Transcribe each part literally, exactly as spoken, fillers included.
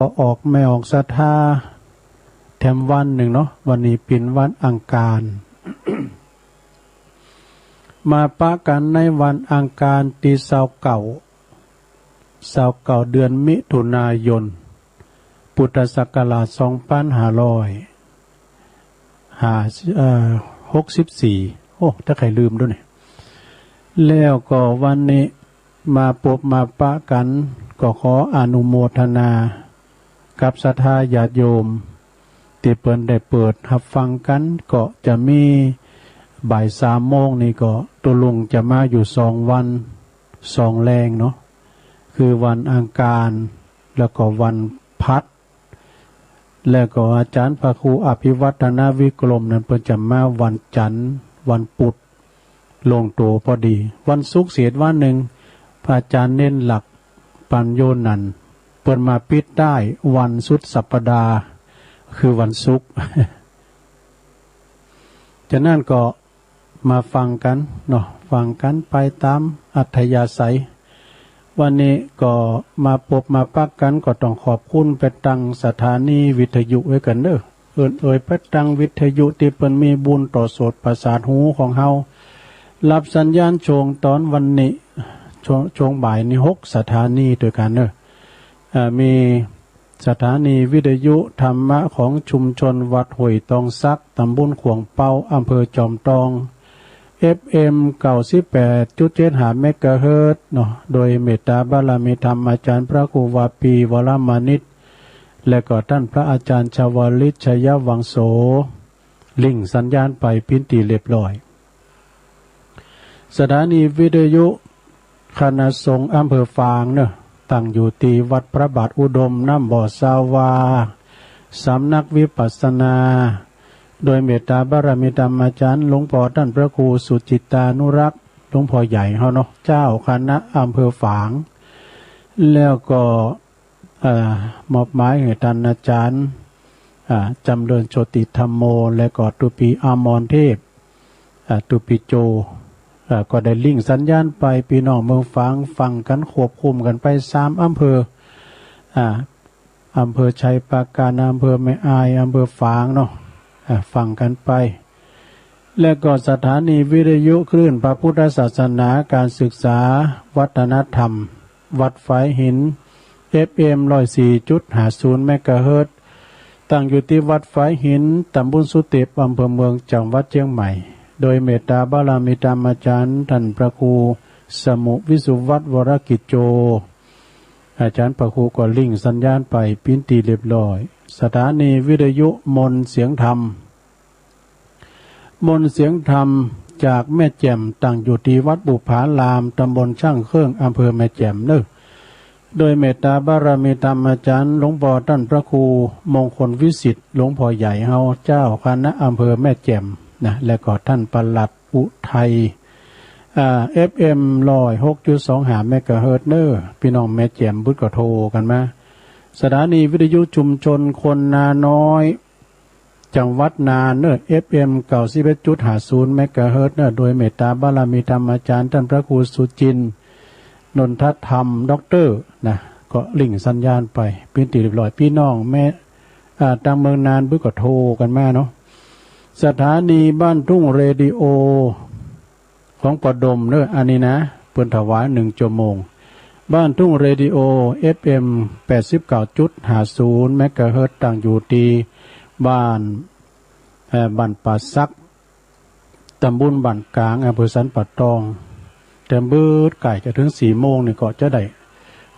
ก็ออกแม่ออกศรัทธาแถมวันนึ่งเนาะ วันนี้เป๋นวันอังคาร มาปะกั๋นในวันอังคารตี้ซาวเก้า ซาวเก้าเดือนมิถุนายน พุทธศักราชสองปันห้าร้อยห้า เอ่อ หกสิบสี่ โอ้ ถ้าใผลืมดูนี่ แล้วก็วันนี้มาปบมาปะกั๋น ก็ขออนุโมทนากับศรัทธาญาติโยม ตี้เปิ้นได้เปิดฮับฟังกั๋น ก็จะมีบ่ายสามโมงนี่ก็ตุ๊ลุงจะมาอยู่สองวันสองแลงเนาะ คือวันอังคาร แล้วก็วันพัด แล้วก็อาจ๋ารย์พระครูอภิวัฒนวิกรมนั้นเปิ้นจะมาวันจันทร์ วันปุธ ลงตั๋วพอดี วันศุกร์เสียวันนึ่ง พระอาจ๋ารย์เณรหลัก ปัญโญนันท์ เปิ้นมาปิดท้ายวันสุดสัปดาห์ คือวันศุกร์ ฉะนั้นก็มาฟังกั๋นเนาะ ฟังกั๋นไปต๋ามอัธยาศัย วันนี้ก็มาปบมาปะกั๋น ก็ต้องขอบคุณไปตังสถานีวิทยุไว้กั๋นเน่อ เอิ้นเอ่ยไปตังวิทยุตี้เปิ้นมีบุญต่อโสตประสาทหูของเฮา ฮับสัญญาณช่วงต๋อนวันนี้ ช่วง ช่วงบ่ายนี้หกสถานีตวยกั๋นเน่อ เอ่อ มีสถานีวิทยุธรรมะของชุมชนวัดห้วยตองสัก ต๋ำบลข่วงเป๊า อำเภอจอมตอง เอฟเอ็ม เก้าสิบแปดจุดเจ็ดห้า เมกะเฮิรตซ์เนาะ โดยเมตตาบารมีธรรมอาจ๋ารย์พระครูวาปี วรมานิต และก็ต้านพระอาจ๋ารย์ชวลิต ชยวังโส ริ่งสัญญาณไปเป๋นตี้เรียบร้อย สถานีวิทยุคณะสงฆ์อำเภอฝางเน่อ ตั้งอยู่ตี้วัดพระบาทอุดม น้ำบ่อสาวา สำนักวิปัสสนา โดยเมตตาบารมีธรรมอาจ๋ารย์หลวงป้อต้านพระครูสุจิตตานุรักษ์ หลวงป้อใหญ่เฮาเนาะ เจ้าคณะอำเภอฝาง แล้วก็ เอ่อ มอบหมายหื้อต้านอาจ๋ารย์ อ่า จ๋ำเริญโชติธัมโม และก็ตุ๊ปีอมรเทพ อ่า ตุ๊ปีโจ อ่า ก็ได้ริ่งสัญญาณไป ปี้น้องเมืองฝางฟังกั๋นควบคุมกั๋นไปสามอำเภอ อ่า อำเภอชัยปราการ อำเภอแม่อาย อำเภอฝางเนาะ อ่า ฟังกั๋นไป และก็สถานีวิทยุคลื่นพระพุทธศาสนาการศึกษาวัฒนธรรม วัดฝายหิน เอฟเอ็ม ร้อยสี่จุดห้าศูนย์ เมกะเฮิรตซ์ ตั้งอยู่ตี้วัดฝายหิน ต๋ำบลสุเต็ป อำเภอเมือง จังหวัดเจียงใหม่ โดยเมตตาบารมีธรรมอาจ๋ารย์ต้านพระครูสมุห์ วิสุวัฒน์ วรกิจโจ อาจ๋ารย์พระครูก็ริ่งสัญญาณไปเป๋นตี้เรียบร้อย สถานีวิทยุมนต์เสียงธรรม มนต์เสียงธรรมจากแม่แจ่ม ตั้งอยู่ตี้วัดบุปผาราม ต๋ำบลช่างเครื่อง อำเภอแม่แจ่มเน่อ โดยเมตตาบารมีธรรมอาจ๋ารย์หลวงป้อต้านพระครูมงคลวิสิทธิ์ หลวงป้อใหญ่เฮา เจ้าคณะอำเภอแม่แจ่มนะ และก็ต้านปลัดอุทัย อ่า เอฟเอ็ม ร้อยหกจุดสองห้า เมกะเฮิรตซ์เน่อ ปี้น้องแม่แจ่มบึดก็โทรกั๋นมา สถานีวิทยุชุมชนคนนาน้อย จังหวัดน่านเน่อ เอฟเอ็ม เก้าสิบเอ็ดจุดห้าศูนย์ เมกะเฮิรตซ์เน่อ โดยเมตตาบารมีธรรมอาจ๋ารย์ต้านพระครูสุจินต์ นนทธรรม ด็อกเตอร์ นะ ก็ริ่งสัญญาณไปเป๋นตี้เรียบร้อย ปี้น้องแม่ อ่า ตางเมืองน่านบึดก็โทรกั๋นมาเนาะ สถานีบ้านทุ่งเรดิโอ ของป้อดมเน่อ อันนี้นะ เปิ้นถวายนึ่งจั่วโมง บ้านทุ่งเรดิโอ เอฟเอ็ม แปดสิบเก้าจุดห้าศูนย์ เมกะเฮิรตซ์ ตั้งอยู่ตี้บ้าน เอ่อ บ้านป่าสัก ต๋ำบลบ้านก๋าง อำเภอสันป่าตอง แต่เบิ่ดใก้จะเถิงสี่โมงนี่ก็จะได้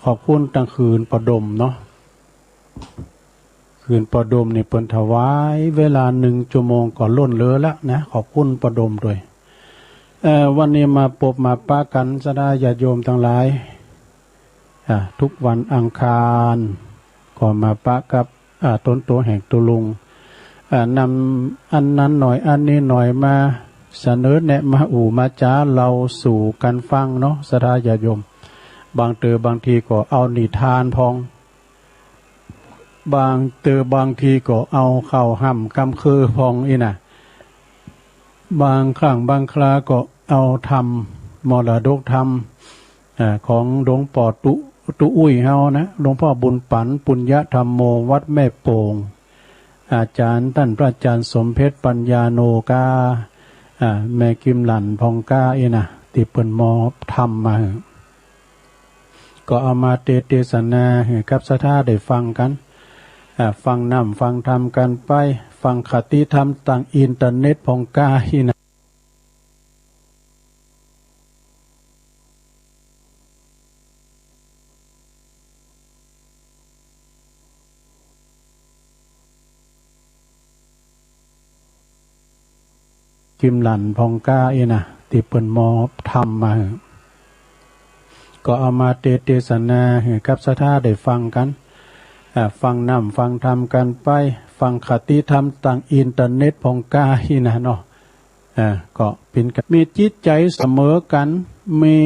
ขอบคุณตางคืนป้อดมเนาะ คืนป้อดมนี่เปิ้นถวายเวลานึ่งจั่วโมงก็ล้นเหลือละนะ ขอบคุณป้อดมตวย เอ่อ วันนี้มาปบมาปะกั๋นศรัทธาญาติโยมตังหลาย อ่า ทุกวันอังคารก็มาปะกับ อ่า ต๋นตั๋วแห่งตุ๊ลุง อ่า นำอันนั้นหน่อยอันนี้หน่อยมาเสนอแนะ มาอู้มาจ๋าเล่าสู่กั๋นฟังเนาะศรัทธาญาติโยม บางเตื้อบางทีก็เอานิทานพ่อง บางเตื้อบางทีก็เอาข่าวฮ่ำกำเคือพ่องอี้นะ บางครั้งบางคราก็เอาธรรม มรดกธรรม อ่า ของหลวงป้อตุ๊ ตุ๊อุ้ยเฮานะ หลวงพ่อบุญปั๋น ปุญญธัมโม วัดแม่โป่ง อาจ๋ารย์ต้านพระอาจ๋ารย์สมเพชร ปัญญาโน ก้า อ่า แม่กิมหลั่นพ่องก้าอี้นะ ตี้เปิ้นมอบธรรมมาหื้อ ก็เอามาเต เตสนาหื้อกับศรัทธาได้ฟังกั๋น อ่า ฟังน้ำฟังธรรมกั๋นไป ฟังคติธรรมตางอินเทอร์เน็ตพ่องก้าอี้นะ กิมหลั่นพ่องก้าอี้นะ ตี้เปิ้นมอบธรรมมาหื้อ ก็เอามาเต เตสนาหื้อกับศรัทธาได้ฟังกั๋น อ่า ฟังน้ำฟังธรรมกั๋นไป ฟังคติธรรมตางอินเทอร์เน็ตพ่องก้าอี้นะเนาะ อ่า ก็เป๋นกั๋น มีจิตใจ๋เสมอกั๋น มี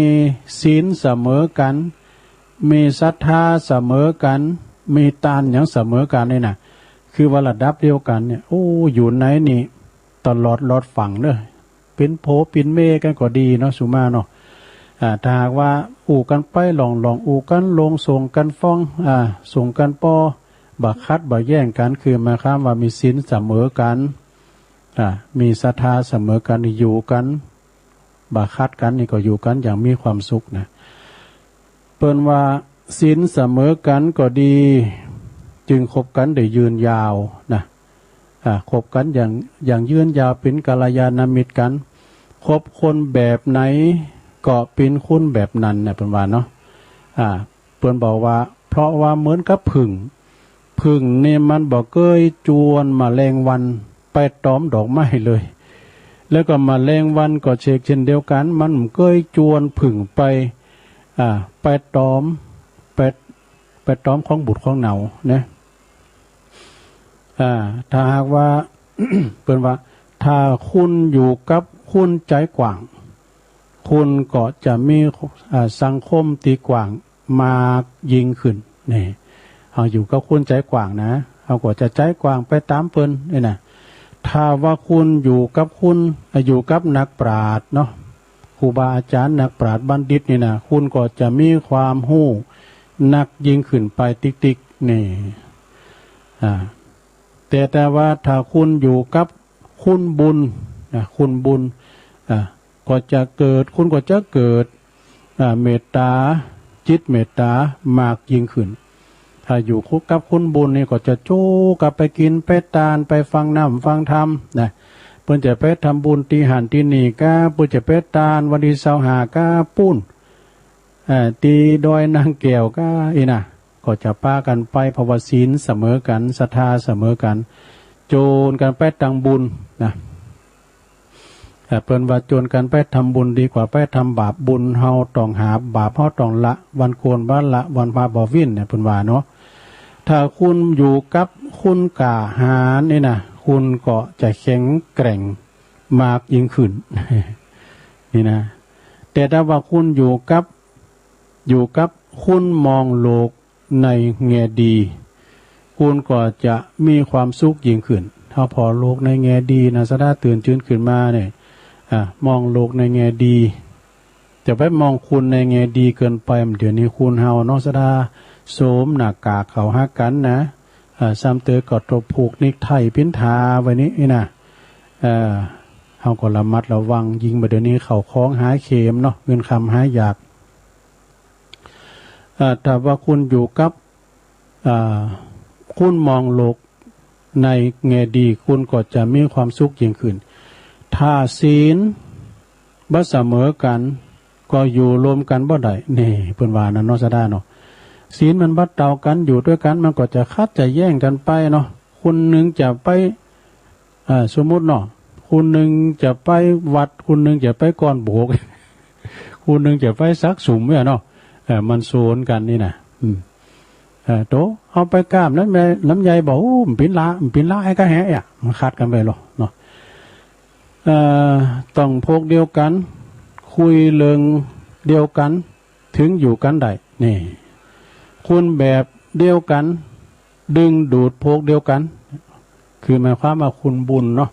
ศีลเสมอกั๋น มีศรัทธาเสมอกั๋น มีตานหยังเสมอกั๋นนี่นะ คือว่าระดับเดียวกั๋นเนี่ย โอ้ อยู่ในนี่ตลอดรอดฝั่งเน่อ เป๋นผัวเป๋นเมียกั๋นก็ดีเนาะ สุมาเนาะ อ่า ถ้าหากว่าอู้กั๋นไปหล่องๆ อู้กั๋นลง ส่งกั๋นฟ้อง อ่า ส่งกั๋นปอ บ่ขัดบ่แย้งกั๋น คือหมายความว่ามีศีลเสมอกั๋น อ่า มีศรัทธาเสมอกั๋น อยู่กั๋น บ่ขัดกั๋น นี่ก็อยู่กั๋นอย่างมีความสุขนะ เปิ้นว่าศีลเสมอกั๋นก็ดี จึงคบกั๋นได้ยืนยาวนะ อ่า คบกั๋นอย่าง อย่างยืนยาว เป๋นกัลยาณมิตรกั๋น คบคนแบบไหนก็เป๋นคุณแบบนั้นนะ เปิ้นว่าเนาะ อ่า เปิ้นบอกว่า เพราะว่าเหมือนกับผึ้ง ผึ้งนี่มันบ่เกยจวนแมลงวันไปตอมดอกไม้เลย แล้วก็แมลงวันก็เชกเช่นเดียวกั๋น มันบ่เกยจวนผึ้งไป อ่า ไปตอม ไป ไปตอมของบูดของเน่านะ อ่า ถ้าหากว่า เปิ้นว่า ถ้าคุณอยู่กับคนใจ๋กว้าง คุณก็จะมี อ่า สังคมตี้กว้างมากยิ่งขึ้น นี่ เฮาอยู่กับคนใจ๋กว้างนะ เฮาก็จะใจ๋กว้างไปต๋ามเปิ้นนี่นะ ถ้าว่าคุณอยู่กับคน อ่า อยู่กับนักปราชญ์เนาะ ครูบาอาจ๋ารย์ นักปราชญ์บัณฑิตนี่นะ คุณก็จะมีความฮู้นักยิ่งขึ้นไปติ๊กๆ นี่ อ่า แต่ แต่ว่าถ้าคุณอยู่กับคนบุญนะ คนบุญ อ่า ก็จะเกิด คุณก็จะเกิด อ่า เมตต๋า จิตเมตต๋ามากยิ่งขึ้น ถ้าอยู่กับคนบุญนี่ก็จะโจ้กับไปกิ๋นไปตาน ไปฟังน้ำฟังธรรมนะ เปิ้นจะไปทำบุญตี้หั้นตี้นี่ก้า เปิ้นจะไปตานวันตี้ซาวห้าก้าปู๊น อ่า ตี้ดอยนางแก้วก้าอี้นะ ก็จะปากั๋นไป เพราะว่าศีลเสมอกั๋น ศรัทธาเสมอกั๋น จวนกั๋นไปตางบุญนะ อ่า เปิ้นว่าจวนกั๋นไปทำบุญดีกว่าไปทำบาป บุญเฮาต้องหาบ บาปเฮาต้องละ วันโกนบ่ละ วันพระบ่หวิ้นเนี่ย เปิ้นว่าเนาะ ถ้าคุณอยู่กับคนกล้าหาญนี่นะ คุณก็จะแข็งแกร่งมากยิ่งขึ้น นี่นะ แต่ถ้าว่าคุณอยู่กับ อยู่กับคนมองโลกในแง่ดี คุณก็จะมีความสุขยิ่งขึ้น เฮาผ่อโลกในแง่ดีนะ ศรัทธาตื่นจื้นขึ้นมาเนี่ย อ่า มองโลกในแง่ดี จะไปมองคนในแง่ดีเกินไป เดี๋ยวนี้คนเฮาเนาะ ศรัทธาสวมหน้ากากเข้าหากั๋นนะ อ่า ซ้ำเติมก็ต้องผูกเน็กไทเป๋นทาไว้นี่ นี่นะ เอ่อ เฮาก็ระมัดระวัง ยิ่งบ่าเดี๋ยวนี้เข้าของหาเข็มเนาะ เงินคำหายาก อ่า ถ้าว่าคุณอยู่กับ อ่า คนมองโลกในแง่ดี คุณก็จะมีความสุขยิ่งขึ้น ถ้าศีลบ่เสมอกั๋น ก็อยู่รวมกั๋นบ่ได้ นี่ เปิ้นว่านั้นเนาะ ศรัทธาเนาะ ศีลมันบ่เต้ากั๋น อยู่ตวยกั๋น มันก็จะขัดจะแย้งกั๋นไปเนาะ คนนึ่งจะไป อ่า สมมุติเนาะ คนนึ่งจะไปวัด คนนึ่งจะไปก้อนโบก คนนึ่งจะไปสักสุมเนี่ยเนาะ เออ มันสวนกั๋นนี่นะ อืม เออ โต เฮาไปก้านลำไย ลำไยบ่ อู้ มันเป๋นละ มันเป๋นละไอ้กะแหะอะ มันขัดกั๋นไปหรอเนาะ เอ่อ ต้องพวกเดียวกั๋น คุยเรื่องเดียวกั๋น ถึงอยู่กั๋นได้ นี่ คนแบบเดียวกั๋น ดึงดูดพวกเดียวกั๋น คือหมายความว่าคนบุญเนาะ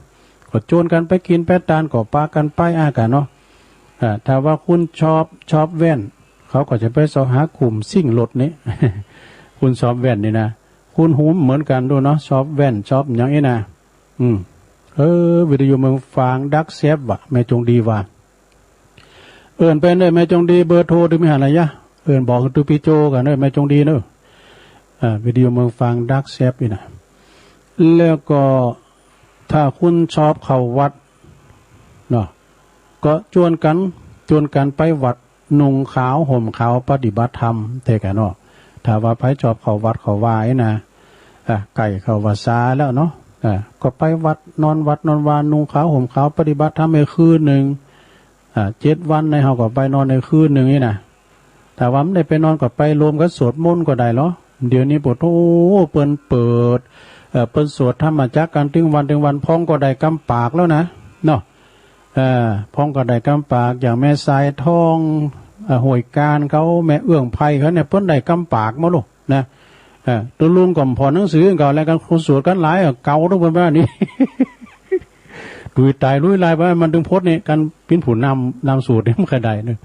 ก็จวนกั๋นไปกิ๋นไปตาน ก็ปากั๋นไปอ้ากั๋นเนาะ อ่า ถ้าว่าคนชอบ ชอบแว่น เขาก็จะไปเซาะหากุ่มซิ่งรถนี่ คุณชอบแว่นนี่นะ คุณฮู้เหมือนกั๋นดูเนาะ ชอบแว่น ชอบหยังอี้นะ อืม เออ วิทยุเมืองฝาง ดักแซบว่ะ แม่จงดีว่า เอิ้นไปเน่อ แม่จงดี เบอร์โทรตึงมีหั้นละยะ เอิ้นบอกคือตุ๊ปี้โจ้กั๋นเน่อ แม่จงดีเน่อ อ่า วิทยุเมืองฝาง ดักแซบอี้นะ แล้วก็ถ้าคุณชอบเข้าวัดเนาะ ก็จวนกั๋น จวนกั๋นไปวัด นุ่งขาวห่มขาวปฏิบัติธรรม แต๊กั๋นเนาะ ถ้าว่าใผชอบเข้าวัดเข้าวาอี้นะ อ่ะ ใก้เข้าพรรษาแล้วเนาะ อ่ะ ก็ไปวัด นอนวัดนอนวา นุ่งขาวห่มขาวปฏิบัติธรรมไปคืนนึ่ง อ่ะ เจ็ดวันในเฮาก็ไปนอนในคืนนึ่งอี้นะ ถ้าว่าบ่ได้ไปนอนก็ไปรวมกั๋นสวดมนต์ก็ได้ลอ เดี๋ยวนี้โผโธ่ เปิ้นเปิด เอ่อ เปิ้นสวดธรรมจักรกั๋นตึงวันตึงวัน พ่องก็ได้กำปากแล้วนะ เนาะ เอ่อ พ่องก็ได้กำปาก อย่างแม่สายทอง เอ่อ ห้วยการเขา แม่เอื้องไพรเขาเนี่ย เปิ้นได้กำปากมาลูกนะ เอ่อ ตุ๊ลุงก็ผ่อนหนังสือกั๋นแล้วกั๋น คนสวดกั๋นหลาย เอ่อ เก่าตุ๊กคนว่านี่ ดุยต๋ายลุยลายไป มันตึงพดนี่ กั๋นเป๋นผู้นำ นำสวดนี่มันใค่ได้เน่อ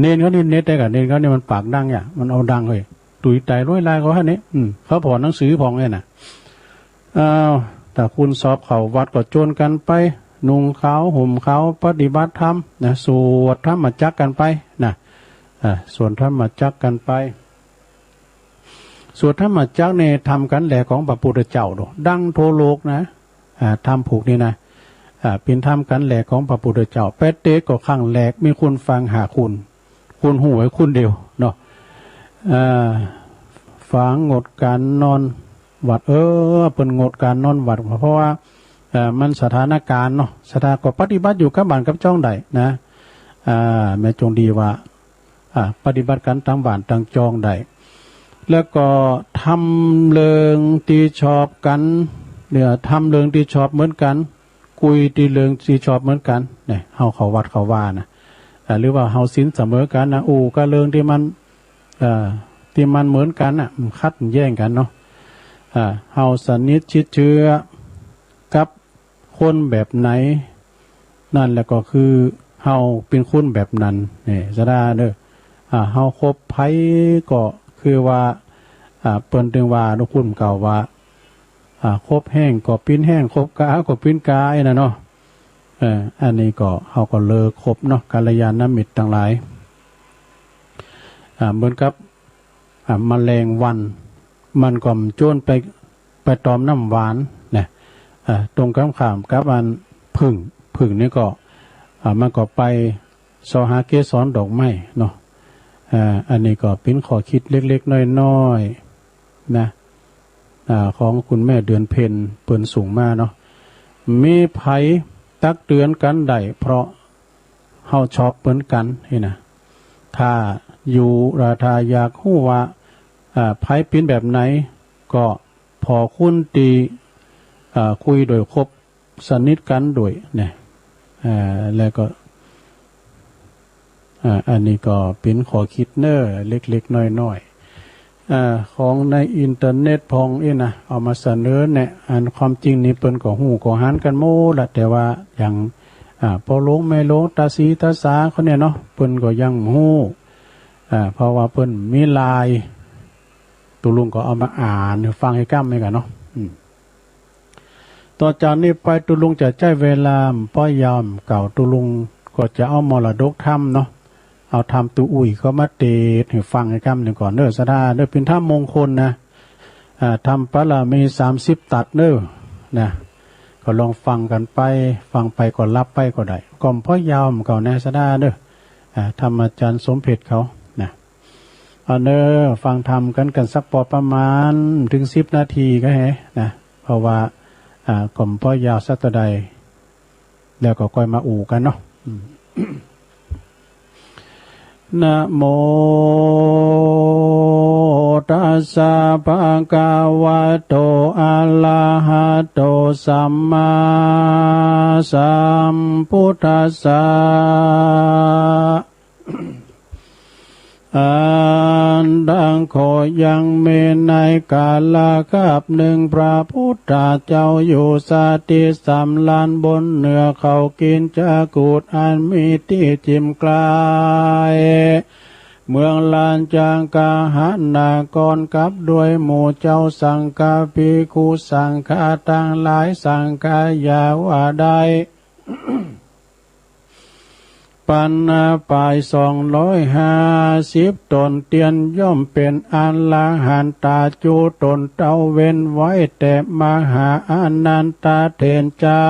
เณรเขานี่ เณรแต๊กั๋น เณรเขานี่มันปากดังเนี่ย มันเอาดังเลย ดุยต๋ายลุยลายเขาหั้นนี่ อืม เขาผ่อนหนังสือพ่องเนี่ยนะ อ้าว ถ้าคุณชอบเข้าวัดก็จวนกั๋นไป นุ่งขาวห่มขาวปฏิบัติธรรมนะ สวดธรรมจักรกั๋นไปนะ อ่า สวดธรรมจักรกั๋นไป สวดธรรมจักรนี่ธรรมกั๋นแหลกของพระพุทธเจ้าโด ดังทั่วโลกนะ อ่า ธรรมผูกนี่นะ อ่า เป๋นธรรมกั๋นแหลกของพระพุทธเจ้า แป๊เต๊ก็ครั้งแรก มีคนฟังห้าคน คนฮู้ไว้คนเดียวเนาะ อ่า ฝางงดก๋านนอนวัด เออ เปิ้นงดก๋านนอนวัด เพราะว่า เอ่อ มันสถานก๋านเนาะ สถา ก็ปฏิบัติอยู่กับบ้านกับจ้องได้นะ อ่า แม่จงดีว่า อ่า ปฏิบัติกั๋นตางบ้านตางจ้องได้ แล้วก็ทำเรื่องตี้ชอบกั๋น เนี่ย ทำเรื่องตี้ชอบเหมือนกั๋น คุยตี้เรื่องตี้ชอบเหมือนกั๋น เนี่ย เฮาเข้าวัดเข้าวานะ อ่า หรือว่าเฮาศีลเสมอกั๋นนะ อู้กับเรื่องตี้มัน เอ่อ ตี้มันเหมือนกั๋นน่ะ มันขัดแย้งกั๋นเนาะ อ่า เฮาสนิทชิดเชื้อกับคนแบบไหน นั่นแหละก็คือเฮาเป๋นคนแบบนั้น นี่ สะดาเน่อ อ่า เฮาคบใผก็คือว่า อ่า เปิ้นตึงว่าเนาะ คุณเก่าว่า อ่า คบแห้งก็เป๋นแห้ง คบกาก็เป๋นกา อี้นะเนาะ เออ อันนี้ก็ เฮาก็เลิกคบเนาะ กัลยาณมิตรตังหลาย อ่า เหมือนกับ อ่า แมลงวัน มันก็บ่โจ้นไป ไปตอมน้ำหวานนะ อ่า ตรงกั๋นข้ามกับอันผึ้ง ผึ้งนี่ก็ อ่า มันก็ไปเซาะหาเกสรดอกไม้เนาะ อ่า อันนี้ก็เป๋นข้อคิดเล็กๆ น้อยๆ นะ อ่า ของคุณแม่เดือนเพ็ญ เปิ้นส่งมาเนาะ มีใผตักเตือนกั๋นได้ เพราะเฮาชอบเหมือนกั๋น นี่นะ ถ้าอยู่ ถ้าอยากฮู้ว่า อ่า ใผเป๋นแบบไหน ก็ผ่อคนตี้ อ่า คุยโดยคบสนิทกั๋นโดยเนี่ย อ่า แล้วก็ อ่า อันนี้ก็เป๋นข้อคิดเน่อ เล็กๆ น้อยๆ อ่า ของในอินเทอร์เน็ตพ่องอี้นะ เอามาเสนอแนะ อันความจริงนี่เปิ้นก็ฮู้ก็หันกั๋นหมดละ แต่ว่าอย่าง อ่า ป้อหลวงแม่หลวง ต๋าสีต๋าสาเขาเนี่ยเนาะ เปิ้นก็ยังบ่ฮู้ อ่า เพราะว่าเปิ้นมีไลน์ ตุ๊ลุงก็เอามาอ่านหื้อฟังอีกก้ำนึ่งกั๋นเนาะ อืม ต่อจากนี้ไปตุ๊ลุงจะใจ๊เวลาบ่ยาวเก่า ตุ๊ลุงก็จะเอามรดกธรรมเนาะ เอาธรรมตุ๊อุ้ยเข้ามาเตสน์หื้อฟังอีกก้ำนึ่งก่อนเน่อ สะดาเน่อ เป๋นธรรมมงคลนะ อ่า ธรรมปารมีสามสิบตัดเน่อ นะ ก็ลองฟังกั๋นไป ฟังไปก็หลับไปก็ได้ ก็บ่ยาวเก่านะ สะดาเน่อ อ่า ธรรมาจ๋ารย์สมเพชรเขานะ เอาเน่อ ฟังธรรมกั๋น กั๋นสักปอประมาณเถิงสิบนาทีก็แหนะ เพราะว่า อ่า ก็บ่ยาวสักเต้าใด แล้วก็ก้อยมาอู้กั๋นเนาะ อืม นะโม ตัสสะ ภะคะวะโต อะระหะโต สัมมาสัมพุทธัสสะ อันดังข้อยังมีในกาละคาบนึ่ง พระพุทธเจ้าอยู่สถิตสำราญบนเนื้อเขากิจจกูฏอันมีตี้จิ่มกลาย เมืองราชกาหนากร กับด้วยหมู่เจ้าสังฆะภิกขุสังฆะตังหลาย สังขยาว่าได้ ปันนาไปสองร้อยห้าสิบต๋น เตียนย่อมเป๋นอรหันตาจุต๋นเต้า เว้นไว้แต่มหาอานันทะเถรเจ้า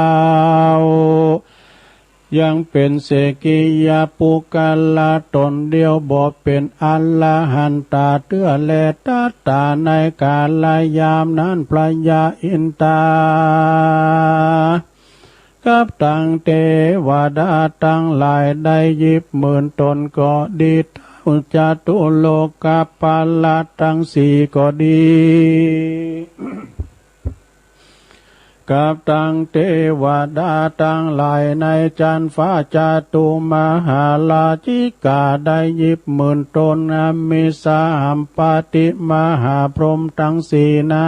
ยังเป๋นเสกขิยะปุคคละต๋นเดียว บ่เป๋นอรหันตาเตื้อแล ตัตถา ในกาลยามนั้น พระยาอินทา กับตังเตวดาตังหลาย ได้ยิบหมื่นต๋นก็ดี เต้าจตุโลกปาละตังสี่ก็ดี กับตังเตวดาตังหลายในจั๊นฟ้าจตุมหาราชิกา ได้ยิบหมื่นต๋น มีสหัมปติมหาพรหมตังสี่นา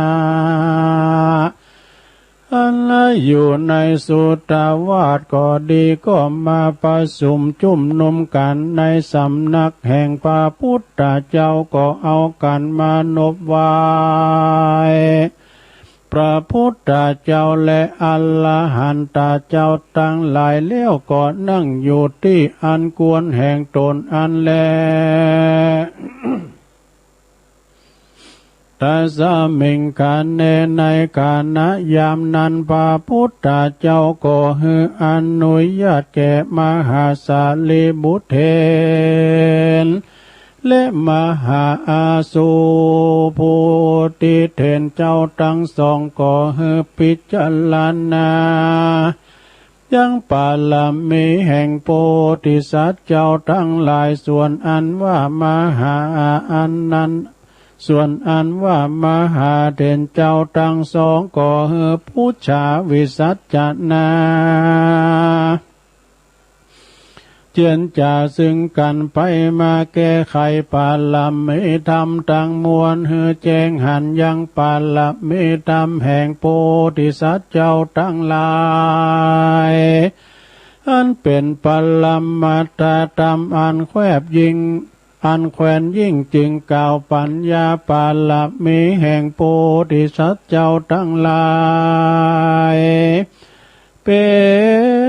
อันอยู่ในสุทธาวาสก็ดี ก็มาประชุมจุมนุมกั๋นในสำนักแห่งพระพุทธเจ้า ก็เอากั๋นมานบไหว้พระพุทธเจ้าและอรหันตเจ้าตังหลายแล้ว ก็นั่งอยู่ตี้อันควรแห่งต๋นอั้นแล ตัสมิงคเณ ในขณะยามนั้น พระพุทธเจ้าก็หื้ออนุญาตแก่มหาสารีบุตรเถร และมหาอาสุปุทธิเถรเจ้าตังสอง ก็หื้อพิจารณา ยังปารมีแห่งโพธิสัตว์เจ้าตังหลาย ส่วนอันว่ามหาอานัน ส่วนอันว่ามหาเถรเจ้าตังสอง ก็หื้อปุจฉาวิสัชนา เจียรจาซึ่งกั๋นไปมาแก้ไขปารมีธรรมตังมวล หื้อแจ้งหันยังปารมีธรรมแห่งโพธิสัตว์เจ้าตังหลาย อันเป๋นปรมัตถธรรมอันแคบยิ่ง อันแควนยิ่ง จึงกล่าวปัญญาปารมีแห่งโพธิสัตว์เจ้าตังหลาย เป๋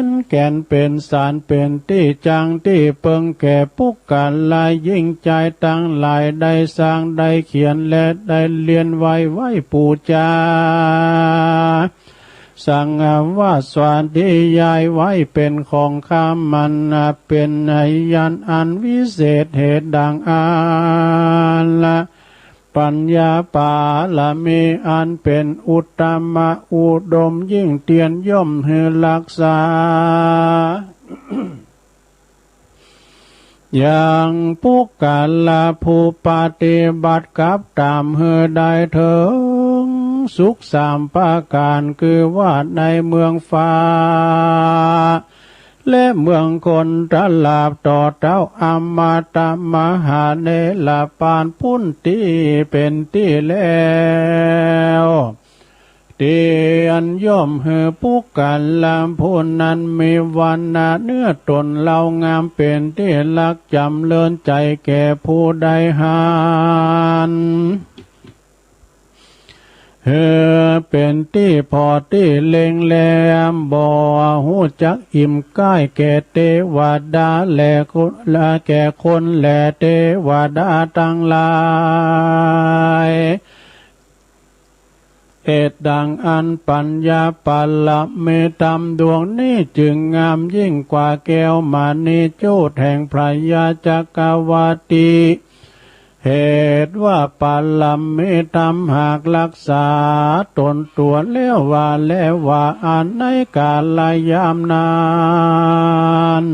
นแก่นเป๋นสาร เป๋นตี้จั้งตี้เปิงแก่ปุคคละหญิงจายตังหลาย ได้สร้างได้เขียนและได้เรียนไหว้ ไหว้ปู๋จา สังวาสสวาธยายไว้เป๋นของคำมัน เป๋นยันต์อันวิเศษ เหตุดังอั้น ปัญญาปารมีอันเป๋นอุตตมะอุดมยิ่ง เตียนย่อมหื้อรักษา ยังปุคคละผู้ปฏิบัติกับต๋ามหื้อได้เถิงสุขสามประก๋าน คือว่าในเมืองฟ้า และเมืองคนตราบ ต่อเต้าอมตะมหาเนรปาน ปู้นตี้เป๋นตี้แล้ว เตียนย่อมหื้อปุคคละผู้นั้นมีวรรณะเนื้อต๋นเลาะงาม เป๋นตี้ฮักจ๋ำเริญใจ๋แก่ผู้ใดหัน หื้อเป๋นตี้ผ่อตี้เล็งแล บ่ฮู้จักอิ่มใก้แก่เตวดาและคน และแก่คนแล เตวดาตังหลาย เหตุดังอั้นปัญญาปารมีธรรมดวงนี้จึงงามยิ่งกว่าแก้วมณีโจทย์แห่งพระยาจักรวรรติ เหตุว่าปารมีธรรมหากรักษาต๋นตั๋วแล้วว่า แล้วว่าอั้น ในกาลยามนั้น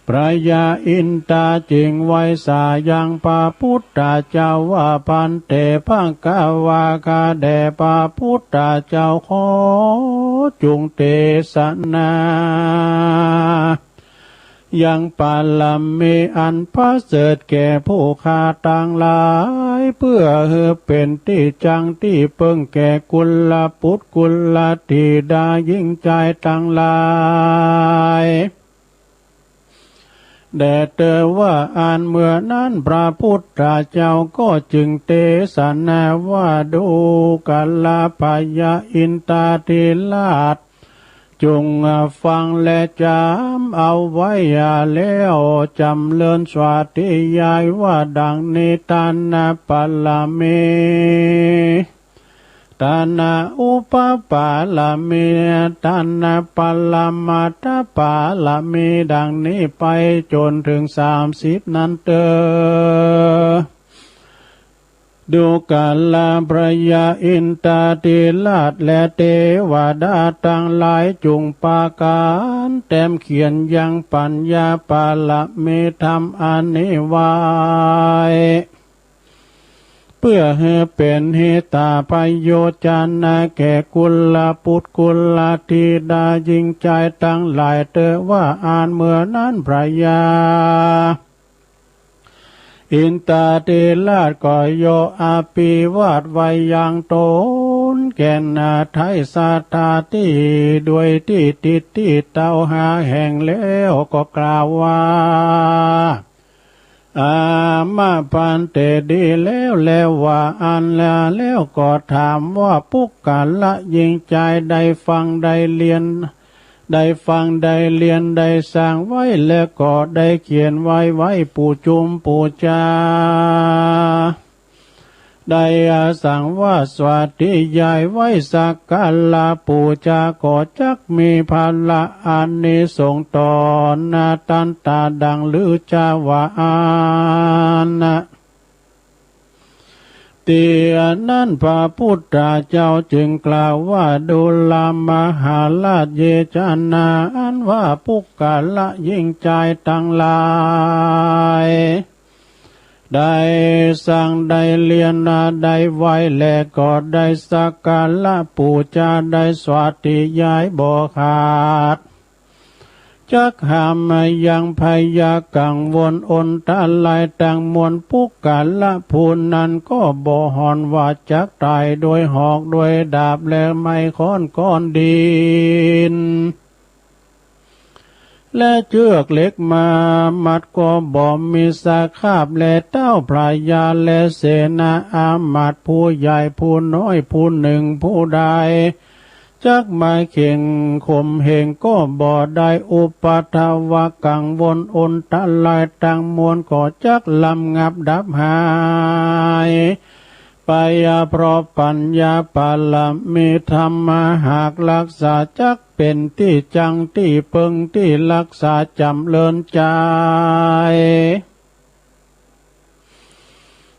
พระยาอินทาจึงไหว้สายังพระพุทธเจ้าว่า ภันเต ภควา ข้าแด่พระพุทธเจ้า ขอจุ่งเตสนา ยังปารมีอันประเสริฐแก่ผู้ข้าตังหลาย เพื่อหื้อเป๋นตี้จั้งตี้เปิงแก่กุลบุตรกุลธิดาหญิงจายตังหลาย แด่เธอว่าอั้น เมื่อนั้นพระพุทธเจ้าก็จึงเตสนาว่า ดูกราพญาอินทาธิราช จงฟังและจ๋ำเอาไว้แล้วจ๋ำเริญสาธยายว่าดังนี้ ทานบารมี ทานอุปปารมี ทานปรมัตถปารมี ดังนี้ไปจ๋นเถิงสามสิบนั้นเต๊อะ ดูกราพญาอินทาธิราชและเตวดาตังหลาย จุ่งปากั๋นแต้มเขียนยังปัญญาปารมีธรรมอันนี้ไว้ เปื้อหื้อเป๋นหิตาประโยชน์จานะแก่กุลบุตรกุลธิดาญิงจายตังหลายเต๊อะว่าอั้น เมื่อนั้นพญา อินทาธิราชก็ย่ออภิวาทไว้ยังต๋นแก่นไทยสัตถาตี้ โดยตี้ทิฏฐิเต้าห้าแห่งแล้วก็กล่าวว่า อา มะ ภันเต ดีแล้วแลว่าอั้น แล้วก็ถามว่า ปุคคละญิงจายได้ฟังได้เรียน ได้ฟังได้เรียนได้สังไว้ และก็ได้เขียนไว้ ไว้ปู๋จุมปู๋จา ได้สังว่าสาธยายไว้สักการะปู๋จาก็จักมีผละอานิสงส์ต่อหน้าตันตาดังลือจาว่าอั้น ตี้อันนั้นพระพุทธเจ้าจึงกล่าวว่า ดูรา มหาราช เย จานา อันว่าปุคคละญิงจายตังหลาย ได้สังได้เรียนได้ไว้ และก็ได้สักการะปู๋จา ได้สาธยายบ่ขาด จักห้ามยังพยากังวลอนตรายตังมวล ปุคคละผู้นั้นก็บ่หอนว่าจักต๋ายโดยหอกโดยดาบและไม้ค้อนก้อนดิน และเจื้อกเหล็กมามัดก็บ่มีสคราบ และเต้าพญาและเสนาอามาตย์ผู้ใหญ่ผู้น้อยผู้นึ่งผู้ใด จักมาเข่งข่มเหงก็บ่ได้ อุปัทวะกังวลอนตรายตังมวลก็จักระงับดับหายไป เพราะปัญญาปารมีธรรมหากรักษา จักเป๋นตี้จังตี้เปิงตี้รักษาจ๋ำเริญใจ๋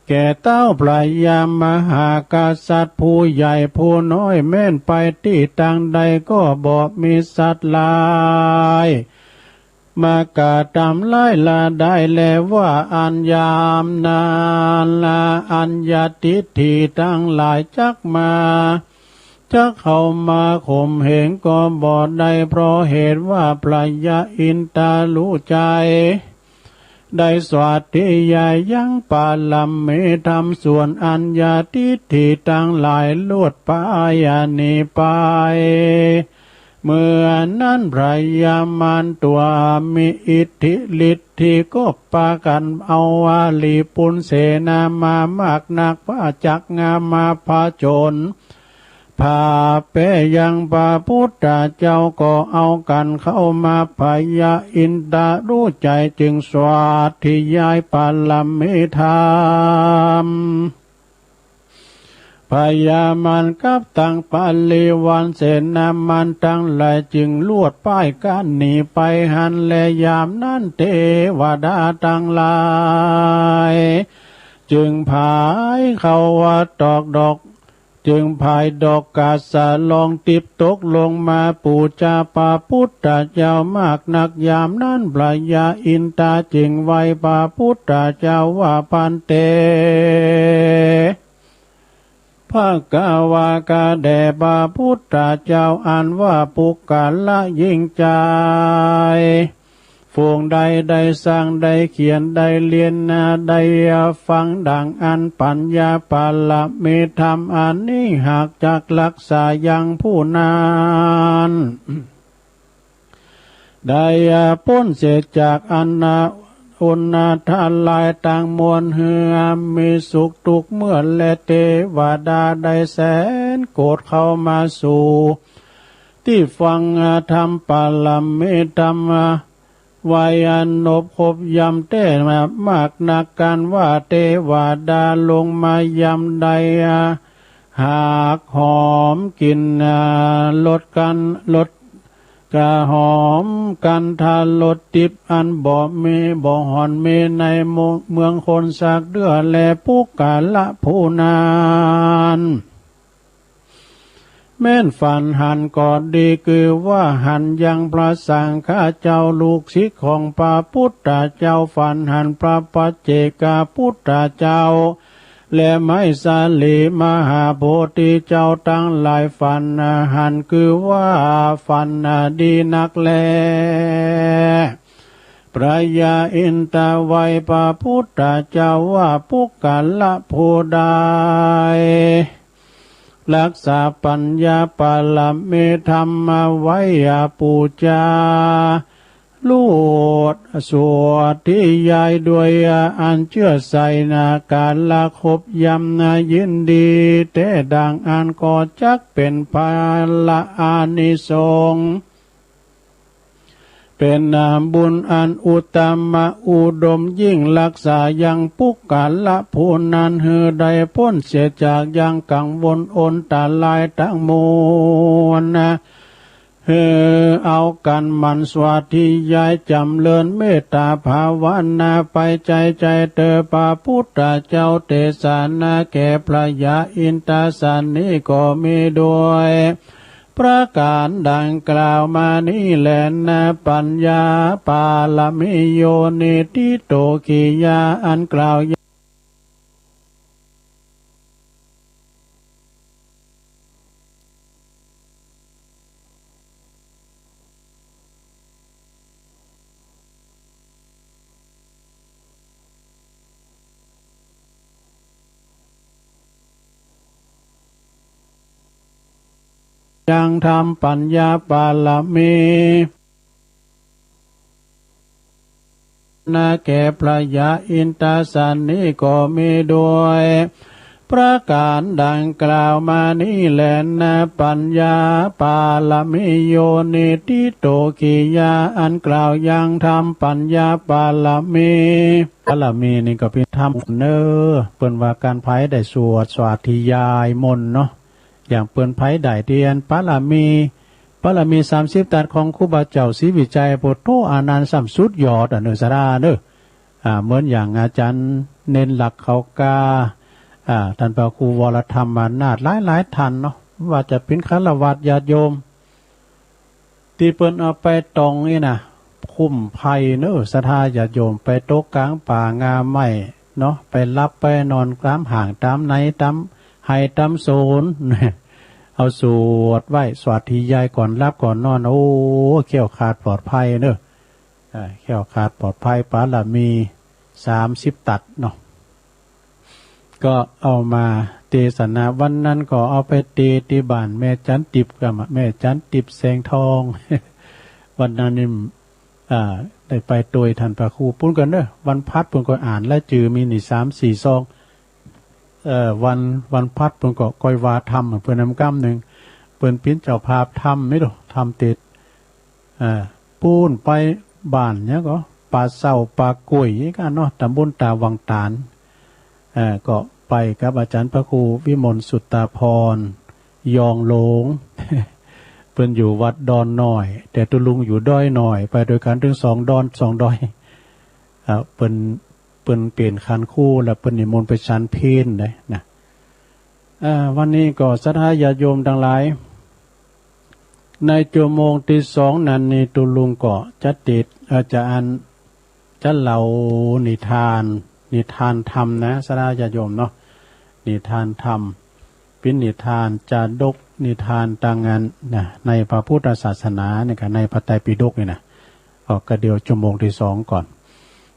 แก่เต้าพญามหากษัตริย์ผู้ใหญ่ผู้น้อย แม้นไปตี้ตางใดก็บ่มีสัตว์ร้าย มากระตำร้ายลาได้แลว่าอั้น ยามนั้นละอัญญาทิฏฐิตังหลายจักมา จักเข้ามาข่มเหงก็บ่ได้ เพราะเหตุว่าพญาอินทารู้ใจ๋ ได้สาธยายยังปารมีธรรม ส่วนอัญญาทิฏฐิตังหลายลวดไปหนีไป เมื่อนั้นพญามารตั๋วมีอิทธิฤทธิก็ปากั๋นเอาวลีปุนเสนามามากนัก ว่าจักงามมาผจญ พาแปยังพระพุทธเจ้า ก็เอากั๋นเข้ามา พญาอินทารู้ใจ๋จึงสาธยายปารมีธรรม พญามารกับตังบริวารเสนามารตังหลายจึงลวดป้ายกั๋นหนีไปหั้นแล ยามนั้นเตวดาตังหลาย จึงผายเข้าว่าตอกดอก จึงผายดอกกาสะลองติบตกลงมาปู๋จาพระพุทธเจ้ามากนัก ยามนั้นพญาอินทาจึงไหว้พระพุทธเจ้าว่า ภันเต ภควา ข้าแด่พระพุทธเจ้า อันว่าปุคคละญิงจาย ฝูงใดได้สังได้เขียนได้เรียนนาได้ฟังดังอั้น ปัญญาปารมีธรรมอันนี้หากจักรักษายังผู้นั้น ได้ป๊นเสียจากอันตรายตังมวล หื้อมีสุขทุกเมื่อแล เตวดาได้แสนโกฏเข้ามาสู่ ตี้ฟังธรรมปรมีธรรม ไว้อันอบคบยำแต๊มากนักกั๋นว่า เตวดาลงมายำได้ หากหอมกิ๋น รสกั๋น รส กะหอมกั๋นทรสดิบอันบ่มี บ่ห่อนมีในเมืองคนสักเตื้อแล ปุคคละผู้นั้น แม้นฝันหันก็ดี คือว่าหันยังพระสังฆาเจ้า ลูกศิษย์ของพระปุทธเจ้า ฝันหันพระปัจเจกปุทธเจ้า และไมสาลีมหาโพธิเจ้าตังหลาย ฝันหันคือว่าฝันดีนักแล พระยาอินทาไหว้พระปุทธเจ้าว่า ปุคคละผู้ใด รักษาปัญญาปรมีธรรมไว้ ปู๋จา ลวดสวาธยาย ด้วยอันเจื้อใจ๋นา ก๋าละคบยำนายินดีแต๊ดังอั้น ก็จักเป๋นผละอานิสงส์ เป๋นบุญอันอุตตมะอุดมยิ่ง รักษายังปุคคละผู้นั้น หื้อได้ป๊นเสียจากยังกังวลอันตรายตังมวล หื้อเอากั๋นหมั่นสวาธยายจ๋ำเริญเมตตาภาวนาไปใจ๋ใจ๋เต๊อะ พระปุทธเจ้าเตสนาแก่พระยาอินทาสนีก็มีด้วย ประก๋านดังกล่าวมานี้แลนา ปัญญาปรมีโยนิธิโตขิยา อันกล่าว ยังธรรมปัญญาปรมี นาแก่พระยาอินทาสนีก็มีด้วย ประก๋านดังกล่าวมานี้แลนา ปัญญาปรมีโยนิธิโตขิยา อันกล่าวยังธรรมปัญญาปรมี ปรมีนี่ก็เป๋นธรรมเน่อ เปิ้นว่าก๋านใผได้สวดสวาธยายมนต์เนาะ อย่างเปิ้นใผได้เตียนปรมี ปรมีสามสิบตัดของครูบาเจ้าศรีวิชัย โผโธ อันนั้นซ้ำสุดยอดอะเน่อ ศรัทธาเน่อ อ่า เหมือนอย่างอาจ๋ารย์เณรหลักเขากา อ่า ต้านพระครูวรธรรมานาถ หลายๆ ต้านเนาะ ว่าจะเป๋นฆราวาสญาติโยม ตี้เปิ้นเอาไปตองนี่นะ คุ้มภัยเน่อ ศรัทธาญาติโยม ไปตกก๋างป่างาไม้เนาะ ไปหลับไปนอนต๋ามฮ่างต๋ามใน ต๋ามไฮ่ต๋ามสวน เอาสวดไว้ สวาธยายก่อนหลับก่อนนอน โอ้ แคล้วคลาดปลอดภัยเน่อ อ่า แคล้วคลาดปลอดภัย ปรมีสามสิบตัดเนาะ ก็เอามาเตสนา วันนั้นก็เอาไปเตสน์ตี้บ้านแม่จันติบ ก็มา แม่จันติบแสงทอง วันนั้นนี่ อ่า ได้ไปตวยต้านพระครูปู๊นก่อนเน่อ วันพฤหัสปู๊นก็อ่านรายจื้อมีนี่สามสี่ซอง เอ่อ วัน วันพฤหัสปู๊นก็ก้อยว่าธรรมเปิ้นนำกำนึ่ง เปิ้นเป๋นเจ้าภาพธรรม ไม่รู้ ธรรมเตสน์ อ่า ปู๊นไปบ้านหยังก็ ป่าเศร้าป่ากล้วยนี่กั๋นเนาะ ตำบลตาวังตาล เอ่อ ก็ไปกับอาจ๋ารย์พระครูวิมลสุตตาภรณ์ ยองหลง เปิ้นอยู่วัดดอนน้อย แต่ตุ๊ลุงอยู่ดอยน้อย ไปตวยกั๋นตึงสองดอนสองดอย อ่า เปิ้น เปิ้นเป๋นคันครู แล้วเปิ้นนิมนต์ไปฉันเพลได้นะ อ่า วันนี้ก็ศรัทธาญาติโยมตังหลาย ในจั่วโมงตี้สองนั้นนี่ ตุ๊ลุงก็จะเตสน์ เอ่อ จะอัน จะเล่านิทาน นิทานธรรมนะ ศรัทธาญาติโยมเนาะ นิทานธรรม เป๋นนิทานจาดก นิทานตังอันนะ ในพระพุทธศาสนานี่กั๋น ในพระไตรปิฎกนี่นะ ก็กะเดี่ยวจั่วโมงตี้สองก่อน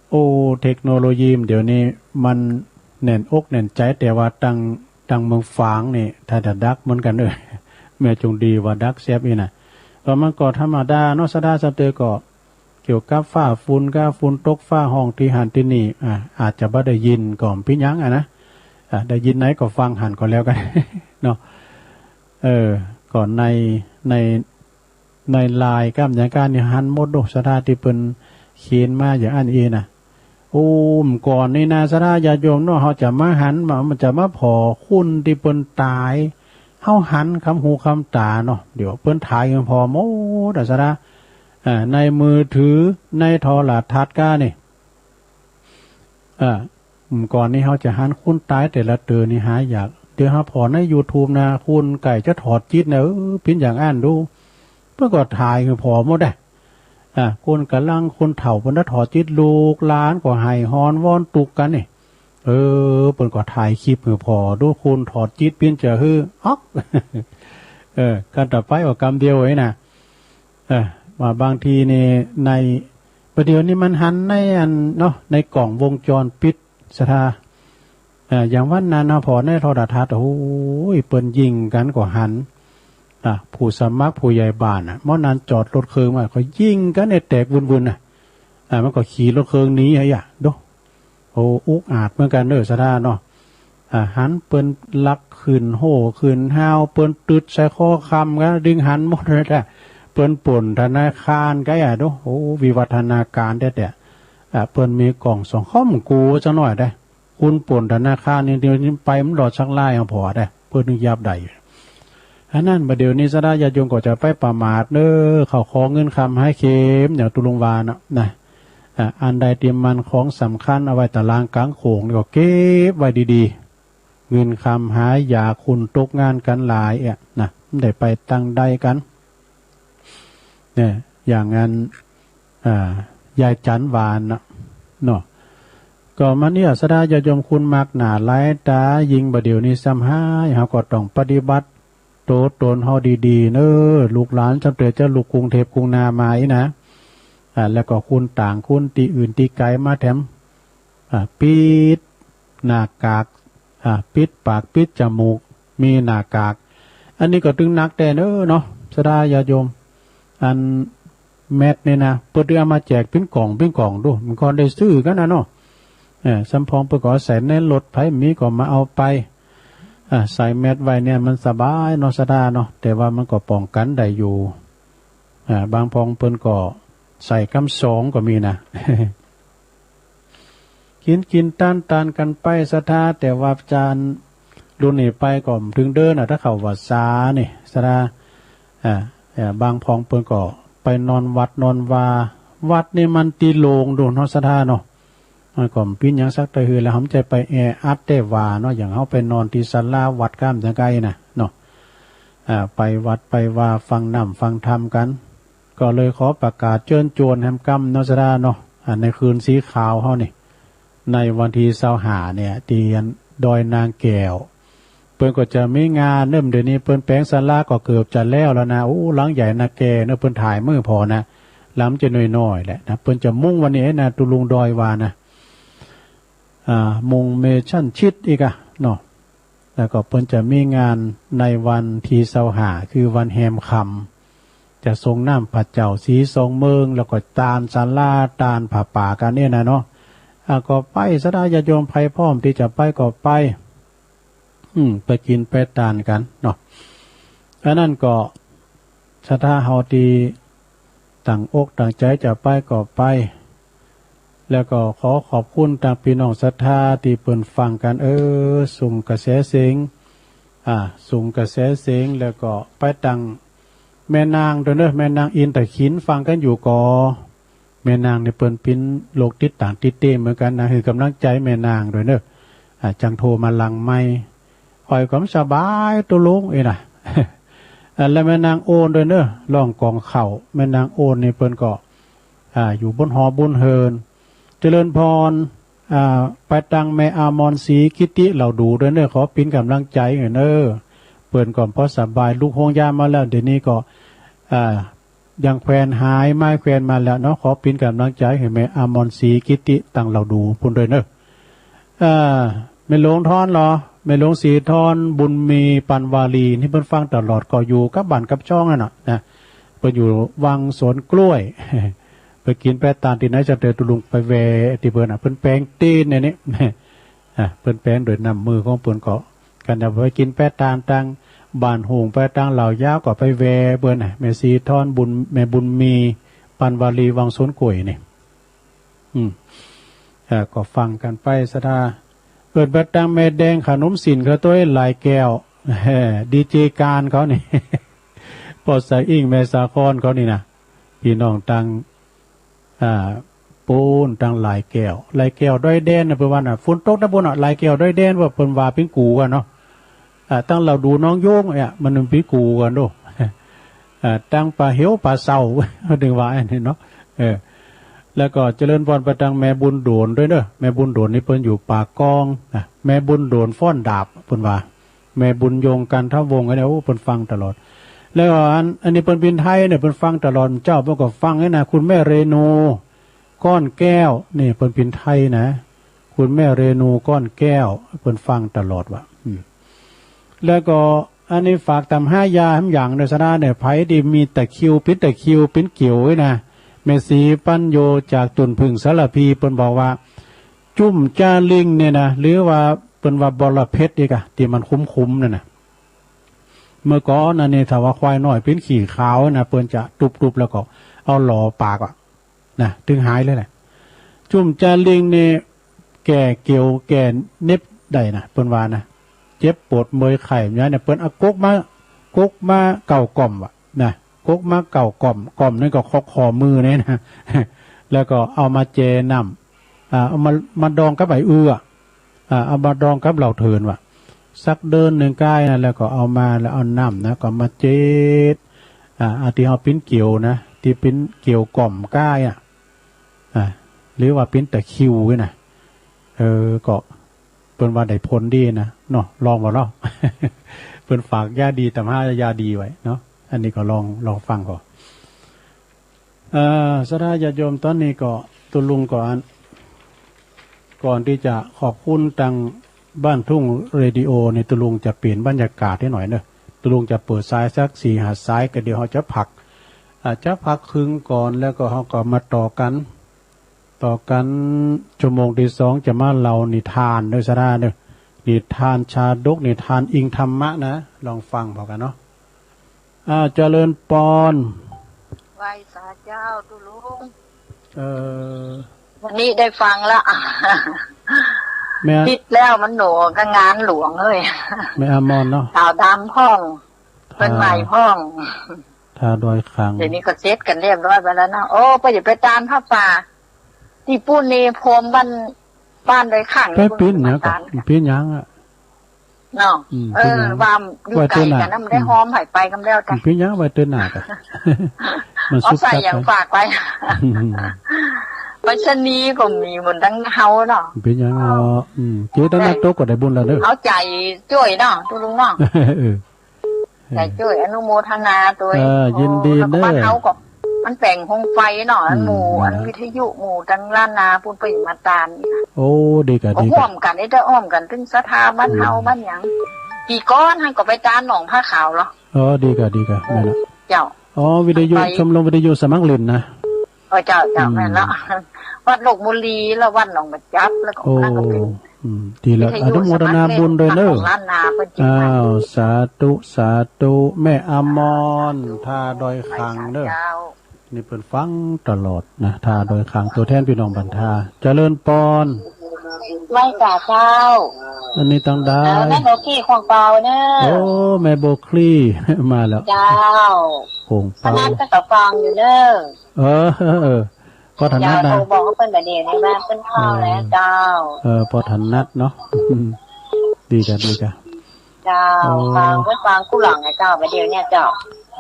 โอ้ เทคโนโลยีเดี๋ยวนี้มันแน่นอกแน่นใจ๋ แต่ว่าตัง ตังเมืองฝางนี่ ถ้าจะดักเหมือนกั๋นเน่อ แม่จงดีว่าดักแซบอี้นะ ก็มันก็ธรรมดาเนาะ ศรัทธาศรัทเตอก็ เกี่ยวกับฟ้าฝน กับฝนตกฟ้าฮ้องตี้หั้นตี้นี่ อ่า อาจจะบ่ได้ยินก็บ่เป๋นหยังอะนะ อ่า ได้ยินไหนก็ฟังหั้นก็แล้วกั๋น เนาะ เออ ก็ใน ใน ในไลน์ก้ามหยังก้านี่หันหมดโด ศรัทธาตี้เปิ้นเขียนมาอย่างอั้นเองนะ โอ้ เมื่อก่อนนี่นะ ศรัทธาญาติโยมเนาะ เฮาจะมาหัน มา มันจะมาผ่อคนตี้เปิ้นต๋าย เฮาหันคำหูคำต๋าเนาะ เดี๋ยวเปิ้นต๋ายกันผ่อหมดอะ ศรัทธา อ่า ในมือถือ ในโทรทัศน์ก้านี่ อ่า เมื่อก่อนนี่เฮาจะหันคนต๋ายแต่ละเตื้อนี่หายาก เดี๋ยวเฮาผ่อในยูทูบนะ คนใก้จะถอดจิตนะ เออ เป๋นอย่างอั้นโด เปิ้นก็ต๋ายกันผ่อหมดอะ อ่า คนก๋ำลัง คนเฒ่าเปิ้นถอดจิต ลูกหลานก็ไห้ฮอนวอนตุ๊กข์กั๋นนี่ เออ เปิ้นก็ต๋ายคลิปหื้อผ่อโด คนถอดจิตเป๋นจะหื้อ อ๊อก เออ กำต่อไปก็กำเดียวเองนะ เออ ว่าบางทีนี่ใน บ่าเดี่ยวนี้มันหันในอันเนาะ ในกล้องวงจรปิด ศรัทธา เอ่อ อย่างวันนั้นเนาะ ผ่อในโทรทัศน์ โอ้ย เปิ้นยิงกั๋นก็หัน อ่ะ ผู้สมัครผู้ใหญ่บ้านน่ะ เมื่อนั้นจอดรถเคิงไว้ ก็ยิงกั๋นเนี่ยแตกวุ่นๆ น่ะ อ่ะ มันก็ขี่รถเคิงหนีอะ โด โอ้ อุกอาจเหมือนกั๋นเนาะ ศรัทธาเนาะ อ่า หันเปิ้นลักขึ้นโฮ่ขึ้นฮาว เปิ้นตึดใส่คอคำก็ดึงหันหมดเลยจ้ะ เปิ้นปล้นธนาคารก็อ่ะโด โอ้ วิวัฒนาการแต๊ๆ อ่า เปิ้นมีกล้องส่อง เฮาบ่กลัวสักหน้อยเด้ คนปล้นธนาคารนี่ เดี๋ยวนี้ไปมันหลอดสักลายเอาผ่อเด้ เปิ้นถึงจับได้อยู่ อันนั้นบ่าเดี่ยวนี้ศรัทธาญาติโยมก็จะไปประมาทเน้อ เข้าของเงินคำหายเข็ม อย่างตุ๊ลุงว่าเนาะ นะ อ่า อันใดตี้มันของสำคัญเอาไว้ตะลางก๋างโขงนี่ก็เก็บไว้ดีๆ เงินคำหายาก คนตกงานกั๋นหลายอะนะ บ่ได้ไปตังใดกั๋น เนี่ย อย่างอั้น อ่า ยายจั๋นวาเนาะ เนาะ ก็มันเนี่ย ศรัทธาญาติโยม คนมากหน้าหลายต๋า ยิ่งบ่าเดี่ยวนี้ซ้ำหาย เฮาก็ต้องปฏิบัติ โต๋ตนเฮาดีๆ เน้อ ลูกหลาน ตั้งแต่จะลุกกรุงเทพฯกรุงนามาอี้นะ อ่า แล้วก็คนต่าง คนตี้อื่นตี้ไก๋มาแถม อ่า ปิดหน้ากาก อ่า ปิดปาก ปิดจมูก มีหน้ากาก อันนี้ก็ตึงหนักแต๊เน้อเนาะ ศรัทธาญาติโยม อันแมสนี่นะ เปิ้นเอามาแจกเป๋นกล่อง เป๋นกล่องโด บ่ค่อยได้ซื้อกั๋นนะเนาะ เออ สำปองเปิ้นก็เอาใส่ในรถ ใผมีก็มาเอาไป อ่า ใส่แมสไว้เนี่ยมันสบายเนาะ ศรัทธาเนาะ แต่ว่ามันก็ป้องกั๋นได้อยู่ อ่า บางปองเปิ้นก็ใส่กำสองก็มีนะ กิ๋นกิ๋นตานตานกั๋นไป ศรัทธา แต่ว่าจานรุ่นนี้ไปก็บ่เถิงเดินอะ ถ้าเข้าวัดสานี่ ศรัทธา อ่า อ่า บางปองเปิ้นก็ไปนอนวัดนอนวา วัดนี่มันตี้โล่งโดเนาะ ศรัทธาเนาะ มันก็บ่เป๋นหยังสักตะหือ แล้วเฮาบ่ใจ้ไปแออัดแต๊หว่าเนาะ อย่างเฮาไปนอนตี้ศาลาวัดก้ามจังไกนะเนาะ อ่า ไปวัดไปวา ฟังน้ำฟังธรรมกั๋น ก็เลยขอประกาศเจิญจวนแหมกำเนาะ ศรัทธาเนาะ อ่า ในคืนสีขาวเฮานี่ ในวันตี้ซาวห้าเนี่ย ตี้ดอยนางแก้ว เปิ้นก็จะมีงานเนาะ เดี๋ยวนี้เปิ้นแป๋งศาลาก็เกือบจะแล้วแล้วนะ โอ้ หลังใหญ่นาแกเนาะ เปิ้นถ่ายมื้อผ่อนะ หลังจะน้อยๆ แหละนะ เปิ้นจะมุงวันนี้นะ ตุ๊ลุงดอยว่านะ อ่า มุงเมชั่นชิดอีกอะเนาะ แล้วก็เปิ้นจะมีงานในวันตี้ซาวห้า คือวันแฮมค่ำ จะสรงน้ำพระเจ้าสีสองเมือง แล้วก็ตานศาลา ตานผ้าป่ากั๋นเนี่ยนะเนาะ อ่า ก็ไป ศรัทธาญาติโยม ใผพร้อมตี้จะไปก็ไป อืม ไปกิ๋นไปตานกั๋นเนาะ อันนั้นก็ ศรัทธาเฮาตี้ตั้งอกตั้งใจ๋จะไปก็ไป แล้วก็ขอขอบคุณตางปี้น้องศรัทธาตี้เปิ้นฟังกั๋น เออ ส่งกระแสเสียง อ่า ส่งกระแสเสียง แล้วก็ไปตางแม่นางตวยเนาะ แม่นางอินทขิล ฟังกั๋นอยู่ก่อ แม่นางนี่เปิ้นเป๋นโรคติดตานติดเต๊เหมือนกั๋นนะ หื้อกำลังใจ๋แม่นางตวยเนาะ อ่า จั่งโทรมาหลังไมค์ อ้อยก็บ่สบายตุ๊ลุงอี้นะ อ่า แล้วแม่นางโอนตวยเนาะ ร้องกองข้าว แม่นางโอนนี่เปิ้นก็ อ่า อยู่บนหอบุญเฮิ่น เจริญพร อ่า ไปตางแม่อมรศรีกิติเหล่าดูตวยเนาะ ขอเป๋นกำลังใจ๋หื้อเนาะ เปิ้นก็บ่สบาย ลุกโฮงยามาแล้ว เดี๋ยวนี้ก็ อ่า ยังแขวนหาย ไม้แขวนมาแล้วเนาะ ขอเป๋นกำลังใจ๋หื้อแม่อมรศรีกิติตางเหล่าดูปู้นตวยเนาะ อ่า แม่หลวงทอนเหรอ แม่หลวงศรีทอน บุญมี ปันวาลี นี่เปิ้นฟังตลอด ก็อยู่กับบ้านกับจ้องนั่นน่ะนะ เปิ้นอยู่วังสวนกล้วย ไปกิ๋นแปะตานตี้ไหน จะเตียวตุ๊ลุงไปแวะตี้เปิ้นน่ะ เปิ้นแป๋งตี้นี่นี่ อ่ะ เปิ้นแป๋งโดยน้ำมือของเปิ้นก็ กันจะไปกิ๋นแปะตานตังบ้านหุง ไปตังเหล่ายาวก็ไปแวะเปิ้นน่ะ แม่ศรีทอนบุญ แม่บุญมี ปันวาลี วังสวนกล้วยนี่ อืม เอ่อ ก็ฟังกั๋นไปศรัทธา เปิ้นไปตังแม่แดง ขนมสินเขาตวย หลายแก้ว เอ่อ ดีเจการเขานี่ ป้อสาอิ่ง แม่สาครเขานี่นะ ปี้น้องตัง อ่า ปู๊นตังหลายแก้ว หลายแก้วดอยแดนน่ะ เปิ้นว่าน่ะ ฝนตกนะปู๊นน่ะ หลายแก้วดอยแดน ว่าเปิ้นว่าเป๋นกู๋กั๋นเนาะ อ่า ตังเหล่าดูน้องโย้งเนี่ย มันเป๋นกู๋กั๋นโด อ่า ตังป่าเหวป่าเศร้า เปิ้นว่าอันนี้เนาะ เออ แล้วก็เจริญพรไปตังแม่บุญโดนตวยเนาะ แม่บุญโดนนี่เปิ้นอยู่ป่ากองนะ แม่บุญโดนฟ้อนดาบ เปิ้นว่า แม่บุญยง กันทวงศ์ อันนี้ โอ้ เปิ้นฟังตลอด แล้วอัน อันนี้เปิ้นเป๋นไทยเนี่ย เปิ้นฟังตลอด เจ้าเปิ้นก็ฟังนี่นะ คุณแม่เรนู ก้อนแก้ว นี่เปิ้นเป๋นไทยนะ คุณแม่เรนู ก้อนแก้ว เปิ้นฟังตลอดว่ะ อืม แล้วก็อันนี้ฝากต๋ามหายาหำหยังเน่อศรัทธาเนี่ย ใผตี้มีตะคริว เป๋นตะคริว เป๋นเกี่ยวไว้นะ แม่ศรีปัญโญจากตุ่นผึ้งสารภี เปิ้นบอกว่า จุ่มจาลิงเนี่ยนะ หรือว่าเปิ้นว่าบอระเพ็ดนี่กะ ตี้มันขุมๆ นั่นน่ะ เมื่อก่อนอันนี้ถ้าว่าควายน้อยเป๋นขี้ขาวนะ เปิ้นจะตุ๊บๆ แล้วก็เอาหล่อปากอ่ะ นะ ตึงหายเลยแหละ จุ่มจาลิงนี่แก้เกี่ยวแก้เน็บได้นะ เปิ้นว่านะ เจ็บปวดเมื่อยไข้อย่างเนี้ย เปิ้นเอากกมา กกมาเก้าก้อมว่ะนะ กกมาเก้าก้อม ก้อมนึงก็คอ ข้อมือเนี่ยนะ แล้วก็เอามาแจ่น้ำ อ่า เอามา มาดองกับใบเอื้อ อ่า เอามาดองกับเหล้าเถินว่ะ สักเดือนนึ่งก้ายนะ แล้วก็เอามา แล้วเอาน้ำนะ ก็มาเจ็ด อ่า อันตี้เฮาเป๋นเกี่ยวนะ ตี้เป๋นเกี่ยวก้อมก้ายอ่ะ อ่า หรือว่าเป๋นตะคริวนะ เออ ก็เปิ้นว่าได้ผลดีนะเนาะ ลองบ่เนาะ เปิ้นฝากยาดีต๋ามหายาดีไว้เนาะ อันนี้ก็ลอง ลองฟังก่อ เอ่อ ศรัทธาญาติโยม ต๋อนนี้ก็ตุ๊ลุงก่อน ก่อนตี้จะขอบคุณตังบ้านทุ่งเรดิโอนี่ ตุ๊ลุงจะเปลี่ยนบรรยากาศให้หน่อยเนาะ ตุ๊ลุงจะเปิดสายสักสี่ห้าสาย ก็เดี๋ยวเฮาจะพัก อาจจะพักครึ่งก่อน แล้วก็เฮาก็มาต่อกั๋น ต่อกั๋นชั่วโมงตี้สอง จะมาเล่านิทานเนาะศรัทธาเนาะ นิทานชาดก นิทานอิงธรรมะนะ ลองฟังผ่อกั๋นเนาะ อ่า เจริญปอน ไหว้สาเจ้าตุ๊ลุง เอ่อ วันนี้ได้ฟังละ แม่น ปิดแล้ว มันหนวกกับงานหลวงเฮ้ย แม่อมรเนาะ สาวดำพ่อง เปิ้นใหม่พ่อง ท่าดอยขัง เดี๋ยวนี้ก็เสร็จกั๋นเรียบร้อยไปแล้วเนาะ โอ้ ไปอย่าไปตานผ้าป่า ตี้ปู๊นนี่โฮมบ้าน บ้านดอยขัง ไป ปู๊น เป๋นหยัง มาตาน เป๋นหยังอ่ะ เนาะ อืม เออ เป๋นหยัง ว่าอยู่ไก๋กั๋นนะ ไหว้เตื้อหน้า มันได้ อืม โฮม ไผไปกำแล้วจ้ะ เป๋นหยัง ไหว้เตื้อหน้าก่ะ มัน เอา สุก ใส่ สัก อย่าง ไป ฝากไป ไปรษณีย์ก็มีหมดตังเฮาเนาะ เป๋นหยังเนาะ อืม เจ๊ตังนักตกก็ได้บุญแล้วเนาะ เอาใจ๋จ้วยเนาะตุ๊ลุงเนาะ เออ ใจ๋จ้วยอนุโมทนาตวย เออ ยินดี โอ้ แล้วก็ เนาะ บ้านเฮาก็มันแป๋งโฮงไฟเนาะ อืม หมู่ อันวิทยุหมู่ตังล้านนาปู๊นไปมาตาน โอ้ ดีก่ะ ก็ ดีก่ะ ฮ่วมกั๋น เอ้ย จะฮ่วมกั๋นตึงศรัทธาบ้านเฮา อืม บ้านหยัง ปี๋ก่อนหั้นก็ไปตานหนองผ้าขาวเหรอ อ๋อ ดีก่ะ ดีก่ะ แม่นละ เจ้า อ๋อ วิทยุ ไป ชมรมวิทยุสมัครเล่นนะ เออ เจ้า เจ้า อืม แม่นละ วัดโลกบุรี แล้ววัดหนองประจับ แล้วก็ โอ้ นั่นก็เป๋น อืม ดีละ วิทยุ อนุโมทนาบุญตวยเนาะ สมัครเล่นของล้านนาเปิ้นจริง อ้าว สาธุ สาธุ แม่อมร ท่าดอยขังเนาะ เจ้า นี่เปิ้นฟังตลอดนะ ท่าดอยขัง ตั๋วแทนปี้น้องบ้านท่า เจริญปอน ไหว้สาเจ้า อันนี้ตังใด เออ แม่โบคลี่ ขวงเปาเนาะ โอ้ แม่โบคลี่ มาแล้ว เจ้า ขวงเปา ถนัดก็ฟังอยู่เนาะ เออ เออ เออ ป้อถนัดนะ เจ้า โทรบอกเปิ้นบ่าเดี่ยวนี้ว่าเปิ้นเข้าแล้วเจ้า เออ ป้อถนัดเนาะ ดีก่ะ ดีก่ะ เจ้า โอ้ ฟัง เปิ้นฟังกู้หลังไงเจ้า บ่าเดี่ยวนี้เจ้า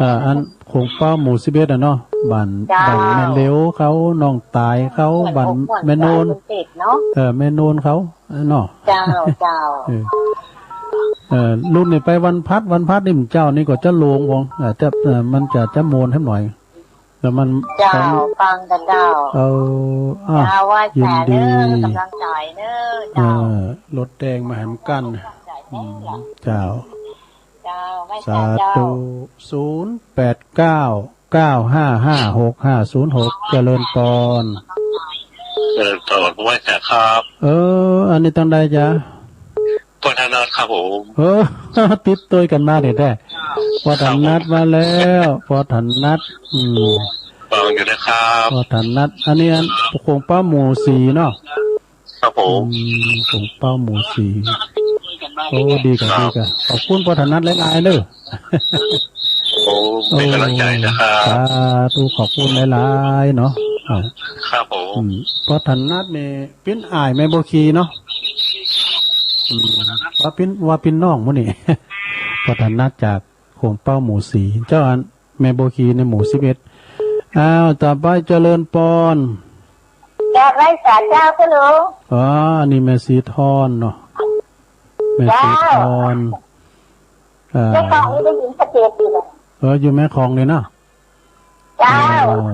อ่า อันขวงเปาหมู่สิบเอ็ดอะเนาะ บ้าน เจ้า บ้านแม่เหลียวเขา น้องต๋ายเขา บ้านแม่โนน เปิ้นติดเนาะ เออ แม่โนนเขาเนาะ เจ้า เจ้า เออ เออ รุ่นนี้ไปวันพัด วันพัดนี่เจ้านี่ก็จะโล่งของ เออ จะ เออ มันจะ จะโมนแหมหน่อย แล้วมัน เจ้า ฟัง ฟังก่ะเจ้า เออ อ่ะ เจ้า ไหว้สาเนาะ ยินดี ก๋ำลังใจ๋เนาะ เออ เจ้า รถแดงมาแหมกั๋น อืม เจ้า เจ้า ไหว้สาเจ้า สาธุ ศูนย์แปดเก้า เก้าห้าห้า หกห้าศูนย์หก เจริญปอน เจริญปอน ไหว้สาครับ เออ อันนี้ตังใดจ๊ะ พ่อถนัดครับผม เออ ติดตวยกั๋นมาเนี่ยแต๊ พ่อถนัดมาแล้ว พ่อถนัด อืม ฟังอยู่นะครับ พ่อถนัด อันนี้อัน โขงเป๊าหมู่สี่เนาะ ครับผม อืม โขงเป๊าหมู่สี่ โอ้ ดีก่ะ ครับ ดีก่ะ ขอบคุณพ่อถนัดหลายๆ เด้อ โอ้ เป็นก๋ำลังใจ๋นะครับ สาธุ ขอบคุณหลายๆ เนาะ อ่า ครับผม อืม พ่อถนัดนี่ ปิ้นอ้ายแม่บัวขีเนาะ อืม ว่าปิ้น ว่าปิ้นน้องหมู่นี่ พ่อถนัดจากโขงเป๊าหมู่สี่ เจ้าอัน แม่บัวขีในหมู่สิบเอ็ด อ้าว ต่อไปเจริญปอน กราบไหว้สาเจ้าค่ะลุง อ๋อ อันนี้แม่ศรีทอนเนาะ แม่ศรีทอน เจ้า อ่า แม่ของนี่ได้ยินชัดเจนดีเลย เออ อยู่แม่ของเลยเนาะ เจ้า เออ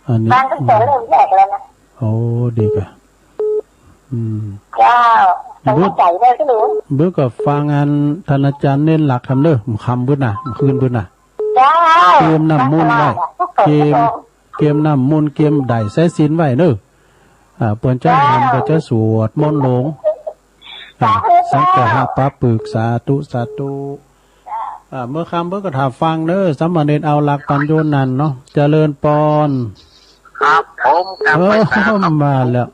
อันนี้ ฟังตั้งแต่เริ่มแรกแล้วนะ โอ้ ดีก่ะ อืม เจ้า สนใจ๋ได้ค่ะลุง เบิ่งก็ฟังอันท่านอาจ๋ารย์เน้นหลักธรรมเด้อ ค่ำบึดน่ะ คืนบึดน่ะ เจ้า เกียมน้ำมนต์ไว้ เกียม เกียมน้ำมนต์ เกียมใด่สายสิญจน์ไว้เนอะ อ่า เปิ้นจะหัน เปิ้นจะสวดมนต์ลง อ่า สาธุ สังฆะปาปึก สาธุ สาธุ อ่า เมื่อค่ำเปิ้นก็ถ่าฟังเนอะ สามเณรเอาหลักปั๋นอยู่หั้นเนาะ เจริญปอน ครับผม กราบไหว้สาครับ เออ มาแล้ว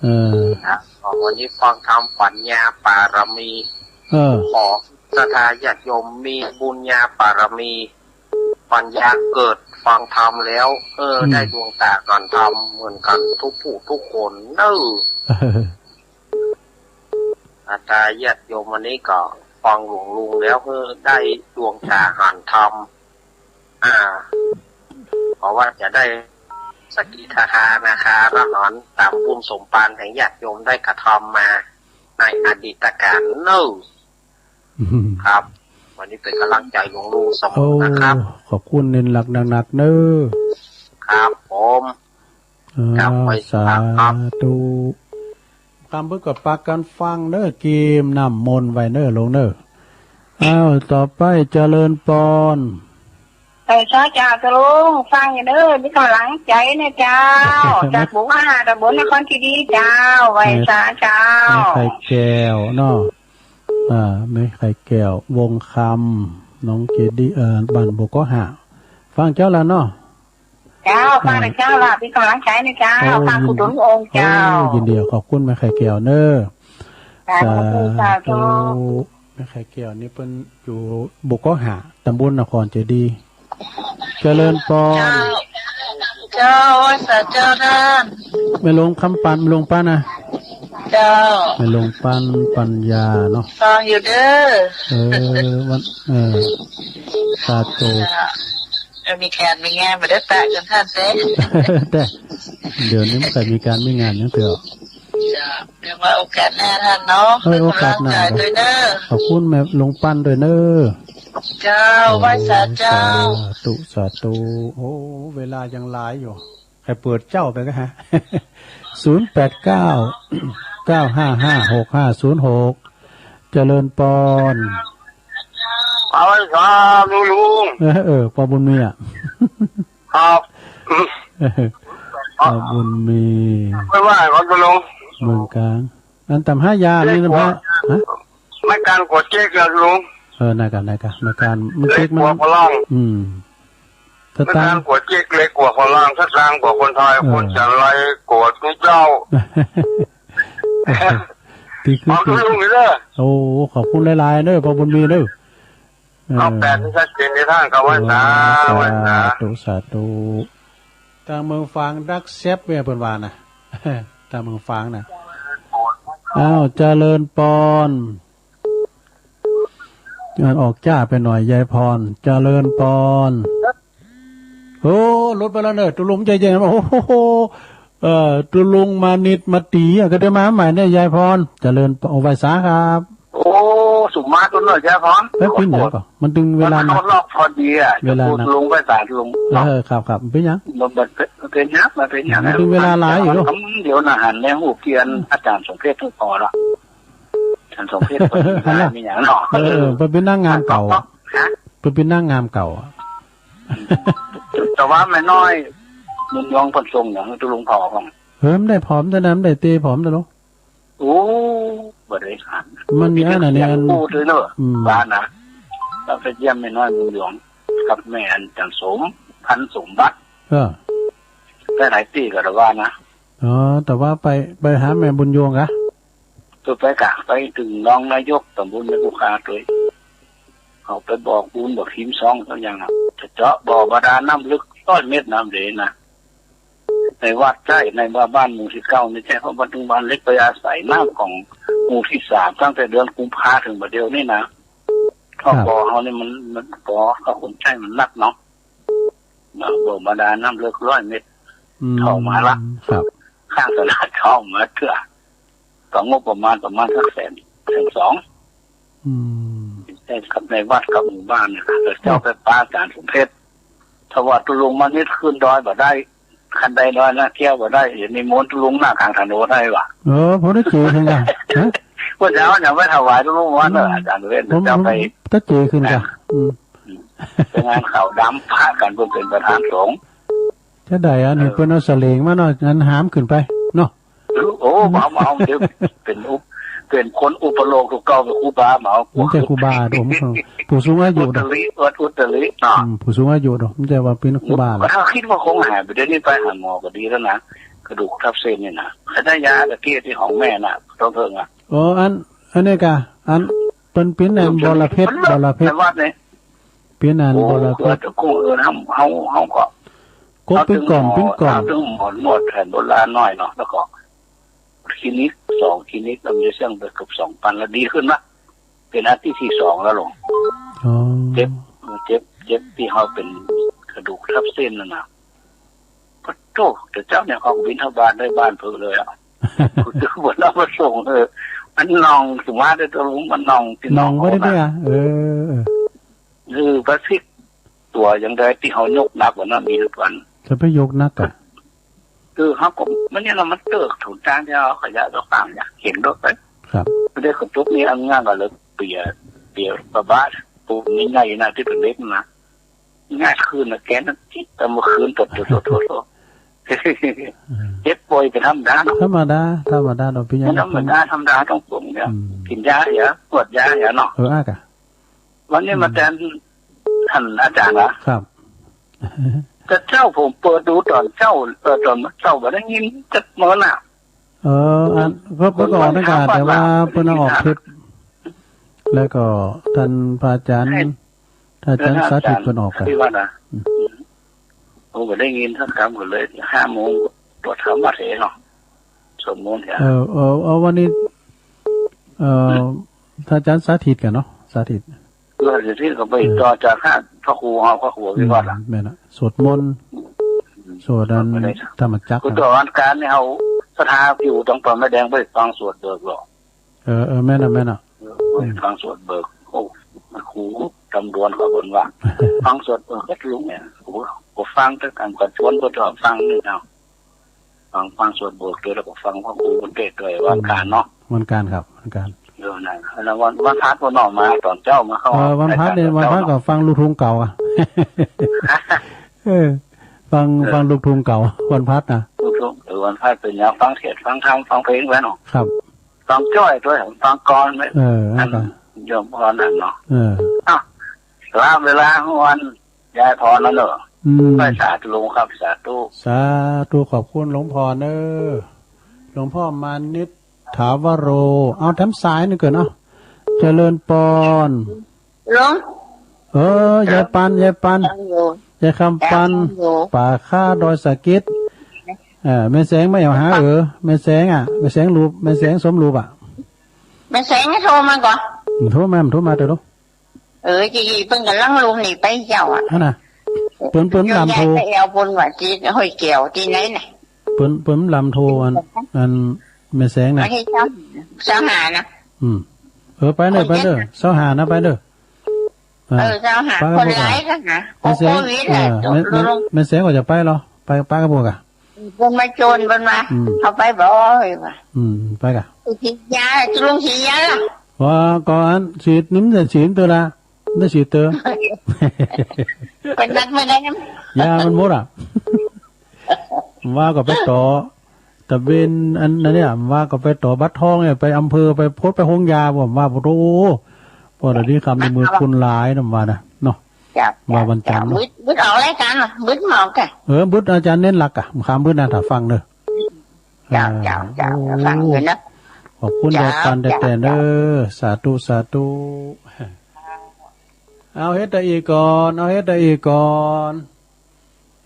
เออ ครับ วันนี้ฟังธรรมปัญญาปารมี เออ ขอศรัทธาญาติโยมมีบุญญาปารมี ปัญญาเกิดฟังธรรมแล้ว เออ อืม ได้ดวงต๋าหันธรรมเหมือนกั๋นกู้ผู้กู้คนเนอะ ศรัทธาญาติโยมวันนี้ก็ฟังหลวงลุงแล้ว เออ ได้ดวงต๋าหันธรรม อ่า เพราะว่าจะได้สกิทาคานาคาละหอนต๋ามบุญสมภารแห่งญาติโยมได้กระทำมาในอดีตกาลเนอะ อืม ครับ วันนี้เป๋นก๋ำลังใจ๋หลวงลุงเสมอนะครับ โอ้ ขอบคุณเน้นหลักหนักๆ เนอะ ครับผม เออ ครับ ไหว้สาครับ สาธุ ค่ำเปิ้นก็ปากั๋นฟังเนอะ เกียมน้ำมนต์ไว้เนอะ ลุงเนอะ อ้าว ต่อไปเจริญปอน ไหว้สาเจ้าลุง ฟังอยู่เนอะ มีก๋ำลังใจ๋เน่อเจ้า จากบุกอาหารตำบลนครเจดีย์เจ้า ไหว้สาเจ้า แม่ไข่แก้วเนาะ อ่า แม่ไข่แก้ว วงคำ หนองเจดีย์ เอ่อ บ้านบุกอาหาร ฟังเจ้าละเนาะ เจ้า เออ ฟังเน่อเจ้าละ มีก๋ำลังใจ๋เน่อเจ้า โอ้ ฟัง ยิน กุศลองค์เจ้า โอ้ ยินดี ขอบคุณแม่ไข่แก้วเนอะ สาธุ สาธุ สาธุ แม่ไข่แก้วนี่เปิ้นอยู่บุกอาหาร ตำบลนครเจดีย์ เจริญปอน เจ้า เจ้า ไหว้สาเจ้าต้าน แม่หลวงคำปัน แม่หลวงปันนะ เจ้า แม่หลวงปันปัญญาเนาะ ฟังอยู่เนอะ เออ วัน เออ สาธุ เจ้า เออ มีก๋านมีงานบ่ได้ปะกั๋นต้านเต๊ เต๊ เดี๋ยวนี้มันก็มีก๋านมีงานอย่างเตื้อ เจ้า เดี๋ยวว่าโอกาสหน้าต้านเนาะ เออ โอกาสหน้า เป๋นก๋ำลังใจ๋ตวยเนอะ ขอบคุณแม่หลวงปันตวยเนอะ เจ้า โอ้ ไหว้สาเจ้า สาธุ สาธุ โอ้ เวลายังหลายอยู่ ใค่เปิดเจ้าไปก่อฮะ ศูนย์แปดเก้า เก้าห้าห้า หกห้าศูนย์หก เจริญปอน เอาไว้ครับลุง เออ เออ ปอบุญมีอะ ครับ ปอบุญมี ไม่ว่าครับลุง เมืองกลาง อันต๋ามหายานี่นะ ฮะ ไม่การกวดเจ๊กอะลุง เออ นั่นกะ นั่นกะ ไม่การ มันเจ๊กมัน เกรงกั๋วฝรั่ง อืม สตางค์ ไม่การกวดเจ๊กเกรงกั๋วฝรั่ง สตางค์กั๋วคนไทย เออ คนจันไรกั๋วตุ๊เจ้า ตี้คือ เอาลุงเลยเนอะ โอ้ ขอบคุณหลายๆ เนอะ ปอบุญมีเนอะ เออ เอาแปดที่ชัดเจนในท่านครับ ไหว้สา เออ ไหว้สา สาธุ สาธุ ตางเมืองฝางดักแซ็บเนี่ยเปิ้นว่านะ ตางเมืองฝางนะ อ้าว เจริญปอน มันออกจ้าไปหน่อย ยายพร เจริญปอน โอ้ หลุดไปแล้วเนอะ ตุ๊ลุงใจเย็น โอ้โห เอ่อ ตุ๊ลุงมานิดมาตี๋อะ ก็ได้มาใหม่เนี่ย ยายพร เจริญปอน โอ้ ไหว้สาครับ โอ้ สุมาตรเนอะ ยายพร เอ้ย เป๋นหยังก่อ มันตึงเวลา มันเข้ารอบพอดีอะ เวลานะ ตุ๊ลุงไหว้สาตุ๊ลุง เออ ครับ ครับ เป๋นหยัง มันเป๋นหยัง มันเป๋นหยัง มันตึงเวลาหลายอยู่ เดี๋ยวนะ หันแนหูเกียน อาจ๋ารย์สมเพชรก็พอละ อาจ๋ารย์สมเพชรก็มีหยังเนาะ เออ เออ เปิ้นเป๋นนางงามเก่าอะ ฮะ เปิ้นเป๋นนางงามเก่าอะ แต่ว่าแม่น้อยบุญยงเปิ้นส่งหยังหื้อตุ๊ลุงผ่อก่อน เออ บ่ได้ผ่อ บ่ได้นะ บ่ได้เตะผ่อ บ่ได้หรอก โอ้ บ่ได้หัน มันมีอันนั้น เยี่ยม อัน กู้ด้วยเนอะ อืม ว่านะ แล้วไปเยี่ยมแม่น้อยบุญยงกับแม่อันจันทร์สม พันสมบัติ เออ ไปหลายตี้ก็ได้ว่านะ อ๋อ แต่ว่าไป ไปหาแม่บุญยงกะ เออ ไปกะ ไปเถิงรองนายกตำบลแม่กุคาตวย เขาไปบอกบุญบอกหินซองเขาอย่างอะ จะเจาะบ่อบาดาลน้ำลึกร้อยเมตรน้ำเหลนะ ในวัดใจ้ ในบ้าน บ้านหมู่ตี้เก้านี่ใจ้ เพราะบ้านทุ่งบ้านเล็กไปอาศัยน้ำของหมู่ตี้สาม ตั้งแต่เดือนกุมภาเถิงบ่าเดี่ยวนี้นะ ครับ ท่อบ่อเฮานี่มัน มันบ่อเขาคนใจ้มันนักเนาะ บ่อบาดาลน้ำลึกร้อยเมตร อืม ท่อมาละ ครับ ข้างตลาดท่อมาเตื้อ ก็งบประมาณ ประมาณสักแสน แสนสอง อืม ใจ้ครับ ในวัดกับหมู่บ้านเนี่ยครับ แต่เจ้าไปปาอาจารย์สมเพชร ถ้าว่าตุ๊ลุงมานิดขึ้นดอยบ่ได้ คันไดดอยนะ เตี้ยบ่ได้ อย่านิมนต์ตุ๊ลุงหน้ากลางถนนได้ว่ะ เออ พอได้เจอเถิงกะ ฮะ ว่าจะเอาหยังไปถวายตุ๊ลุงวะเนอะ อาจารย์สมเพชร ผม เจ้าไป ผมได้เจอเถิงกะ อืม ไปงานขาวดำ พระกันเปิ้นเป๋นประธานสงฆ์ จะได้อันนี้ เออ เปิ้นเอาสะเหลงมาเนาะ อันหามขึ้นไปเนาะ โอ้ บ่เอา บ่เอา เดี๋ยวเป๋นอุป เป๋นคนอุปโลกน์ ถูกต้อง เป๋นครูบา บ่เอา มันจะครูบา ผม ผู้สูงอายุ อุตริ เนาะ วัดอุตริ เนาะ อืม ผู้สูงอายุเนาะ มันจะว่าเป๋นครูบา ก็ถ้าคิดว่าคงหายไป เดี๋ยวนี้ไปหาหมอก็ดีแล้วนะ กระดูกทับเส้นนี่นะ ขนาดยาตะกี้ตี้ของแม่น่ะ ต้องเถิงอะ อ๋อ อัน อันนี้กะ อัน เปิ้นเป๋นอันบอระเพ็ด บอระเพ็ด ในวัดนี่ เป๋นอัน โอ้ บอระเพ็ด คือจะคง เออ เฮา เฮา เฮาก็ ก็เป๋นก่อน เป๋นก่อน เฮาเถิงหมอ หมอแผนโบราณหน้อยเนาะ แล้วก็คลินิก สองคลินิก แล้วมีเสี้ยงไปเกือบสองปัน แล้วดีขึ้นละ เป๋นอาทิตย์ตี้สองแล้วหลวง อ๋อ เจ็บ เจ็บ เจ็บตี้เฮาเป๋นกระดูกทับเส้นน่ะนะ ปะโธ่ แต่เจ้าเนี่ยออกบิณฑบาตได้บ้านเพิ่นเลยอะ กูจะบ่นำมาส่ง เออ มันหน่อง สมมาติว่ามันหน่องตี้ หน่อง หน่องบ่ได้ นะ เด้อ เออ เออ เออ ปะซิก ตั๋วอย่างใดตี้เฮายกหนักกว่านั้นมีทุกวัน จะไปยกหนักอะ คือเฮาก็ มันเนี่ยเนาะ มันเติกถูกตางตี้เฮาขยะตางอย่าง เข็นรถไป ครับ บ่ได้กระตุกนี่อันง่ายกว่าเลย เปีย เปียกระบะ ปูนใหญ่ๆ นะ ตี้เป๋นเหล็กนะ ง่ายขึ้นนะ แกนนั้นจิ๊ด แต่เมื่อคืนตด ตด ตด ตด ตด อืม เจ็บป่วยเป๋นธรรมดาเนาะ ธรรมดา ธรรมดาเนาะ เป๋นอย่างนั้น ธรรมดา ธรรมดาต้องปรุงเนี่ย อืม กิ๋นยาเหีย ตรวจยาเหียเนาะ เออ อ่ะกะ วันนี้มาแตนท่านอาจารย์ละ ครับ แต่เจ๊าผมเปิดดูต๋อนเจ๊า เออ ต๋อนเจ๊าบ่ได้ยินจักมื้อน่ะ เออ อัน ก็ ก็ออกนั่นกะ แต่ว่าเปิ้นเอาออกคลิป แล้วก็ท่านพระอาจารย์ ให้ ท่านอาจารย์สาธิตเปิ้นออกกะ ที่ว่านะ อืม โอ้ บ่ได้ยินสักกำก็เลย ห้าโมง ตรวจธรรมะเถเนาะ สวดมนต์เถอะ เออ เออ เอาวันนี้ เอ่อ ท่านอาจารย์สาธิตกะเนาะ สาธิต เออ สาธิตก็ไป เออ ต่อจากท่านพระครูเฮา พระครูวิวัฒน์อะ อืม แม่นละ สวดมนต์ อืม สวดอัน ก็ได้ ธรรมจักร คือ นะ ต๋อนวันการนี่เฮาศรัทธาอยู่ตรงป่าไม้แดง ไปฟังสวดเบิกหรอก เออ เออ แม่นน่ะ แม่นน่ะ เออ อืม ฟังสวดเบิก โอ้ มันครูตำดวนเขาเปิ้นว่า ฟังสวดเบิกก็ลุงเนี่ย โอ้ ก็ฟังแต่กัน ก็ชวนเปิ้นก็ฟังนี่เนาะ ฟัง ฟังสวดเบิกด้วย แล้วก็ฟังพระครูเปิ้นเทศน์ด้วย วันการเนาะ วันการครับ วันการ เออ นั่น แล้ววัน วันพฤหัสเปิ้นออกมาต๋อนเจ๊ามาเข้า เออ วันพฤหัสเนี่ย วันพฤหัสก็ฟังลูกทุ่งเก่าอะ เออ ฟัง เออ ฟังลูกทุ่งเก่า วันพฤหัสนะ ลูกทุ่ง เออ วันพฤหัสเป๋นยามฟังเทศน์ ฟังธรรม ฟังเพลงไว้เนาะ ครับ ฟังจ้อยด้วย ฟังกลอนไว้ เออ อัน แล้วก็ โยมพรนั่นเนาะ เออ อ่ะ สละเวลาของวัน ยายพรนั่นเนาะ อืม ไปสาธุครับ สาธุ สาธุ ขอบคุณหลวงพ่อเนอะ หลวงพ่อมานิต ถาวโร เอาแถมสายหนึ่งก่อนเนาะ เจริญปอน หลวง เออ ยายปัน ยายปัน ฟังอยู่ ยายคำปัน ฟังอยู่ ป่าข้าดอยสะเก็ด เออ แม่แสงมาแอ่วหา เออ แม่แสงอะ แม่แสงรูป แม่แสงสมรูปอะ แม่แสงโทรมาก่อ โทรมา โทรมาเถอะลูก เออ จี๋ เปิ้นก่ำลังลุมหนีไปเจ้าอะ อันน่ะ เปิ้น เปิ้นลำโทร ยายไปแอ่วเปิ้นว่าตี้ห้วยแก้วตี้ไหนน่ะ เปิ้น เปิ้นลำโทรอัน อันแม่แสงน่ะ อันนี้เจ้า เจ้าหานะ อืม เออ ไปเด้อ ไปเด้อ เจ้าหานะ ไปเด้อ เออ เจ้าหา ไปกับพวก คนร้ายก็หา แม่แสง โควิด เออ แหละ แม่ แม่ ลง แม่แสงก็จะไปเหรอ ไป ไปกับพวกอะ เปิ้นมาโจรเปิ้นมา อืม เอาไปบ่ เฮ้ยว่ะ อืม ไปกะ ไปฉีดยา จะลงฉีดยาล่ะ ว่าก่อนฉีด นึ่งจะฉีดเตื้อละ ได้ฉีดเตื้อ ไปนัดเมื่อใดนะ ยามันหมดอะ ว่าก็ไปต่อ ตะเวนอันนั้นเนี่ย ว่าก็ไปต่อบัตรทองเนี่ย ไปอำเภอ ไปพด ไปโฮงยา ผมว่า โอ้โห ปอเดี๋ยวนี้กำในมือคนหลายนะ ว่านะ เนาะ เจ้า ว่าวันจันทร์ เจ้า เนาะ บึด บึดออกรายก๋านเหรอ บึดมาออกแก เออ บึดอาจารย์เน้นหลักอะ คำบึดนะ ถ้าฟังเนอะ เจ้า อ่า เจ้า เจ้า โอ้ ฟังอยู่นะ ขอบคุณ เจ้า ยายปาน เจ้า แต่ๆ เนอะ เจ้า สาธุ สาธุ เอาเฮ็ดตะอี้ก่อน เอาเฮ็ดตะอี้ก่อน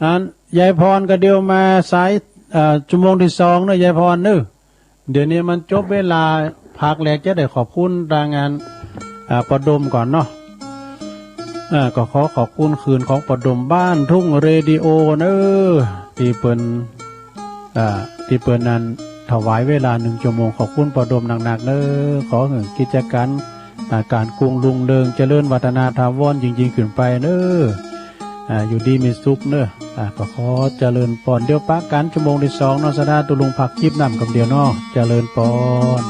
อัน ยายพรก็เดี๋ยวมาสาย เอ่อ ชั่วโมงตี้สองเนอะ ยายพรเนอะ เดี๋ยวนี้มันจบเวลาพักแล้ว จะได้ขอบคุณตางาน อ่า ป้อดมก่อนเนาะ อ่า ก็ขอขอบคุณคืนของป้อดมบ้านทุ่งเรดิโอเนอะ ตี้เปิ้น อ่า ตี้เปิ้นนั้นถวายเวลานึ่งชั่วโมง ขอบคุณป้อดมนักๆ เนอะ ขอหื้อกิจก๋าน อ่า ก๋านกุ้งรุ่งเรือง เจริญวัฒนาถาวรยิ่งๆ ขึ้นไปเนอะ อ่า อยู่ดีมีสุขเนอะ อ่า ก็ขอเจริญปอน เดี๋ยวปะกั๋นชั่วโมงตี้สองเนาะ สดาตุลุงพักคลิปน้ำกำเดียวเนาะ เจริญปอน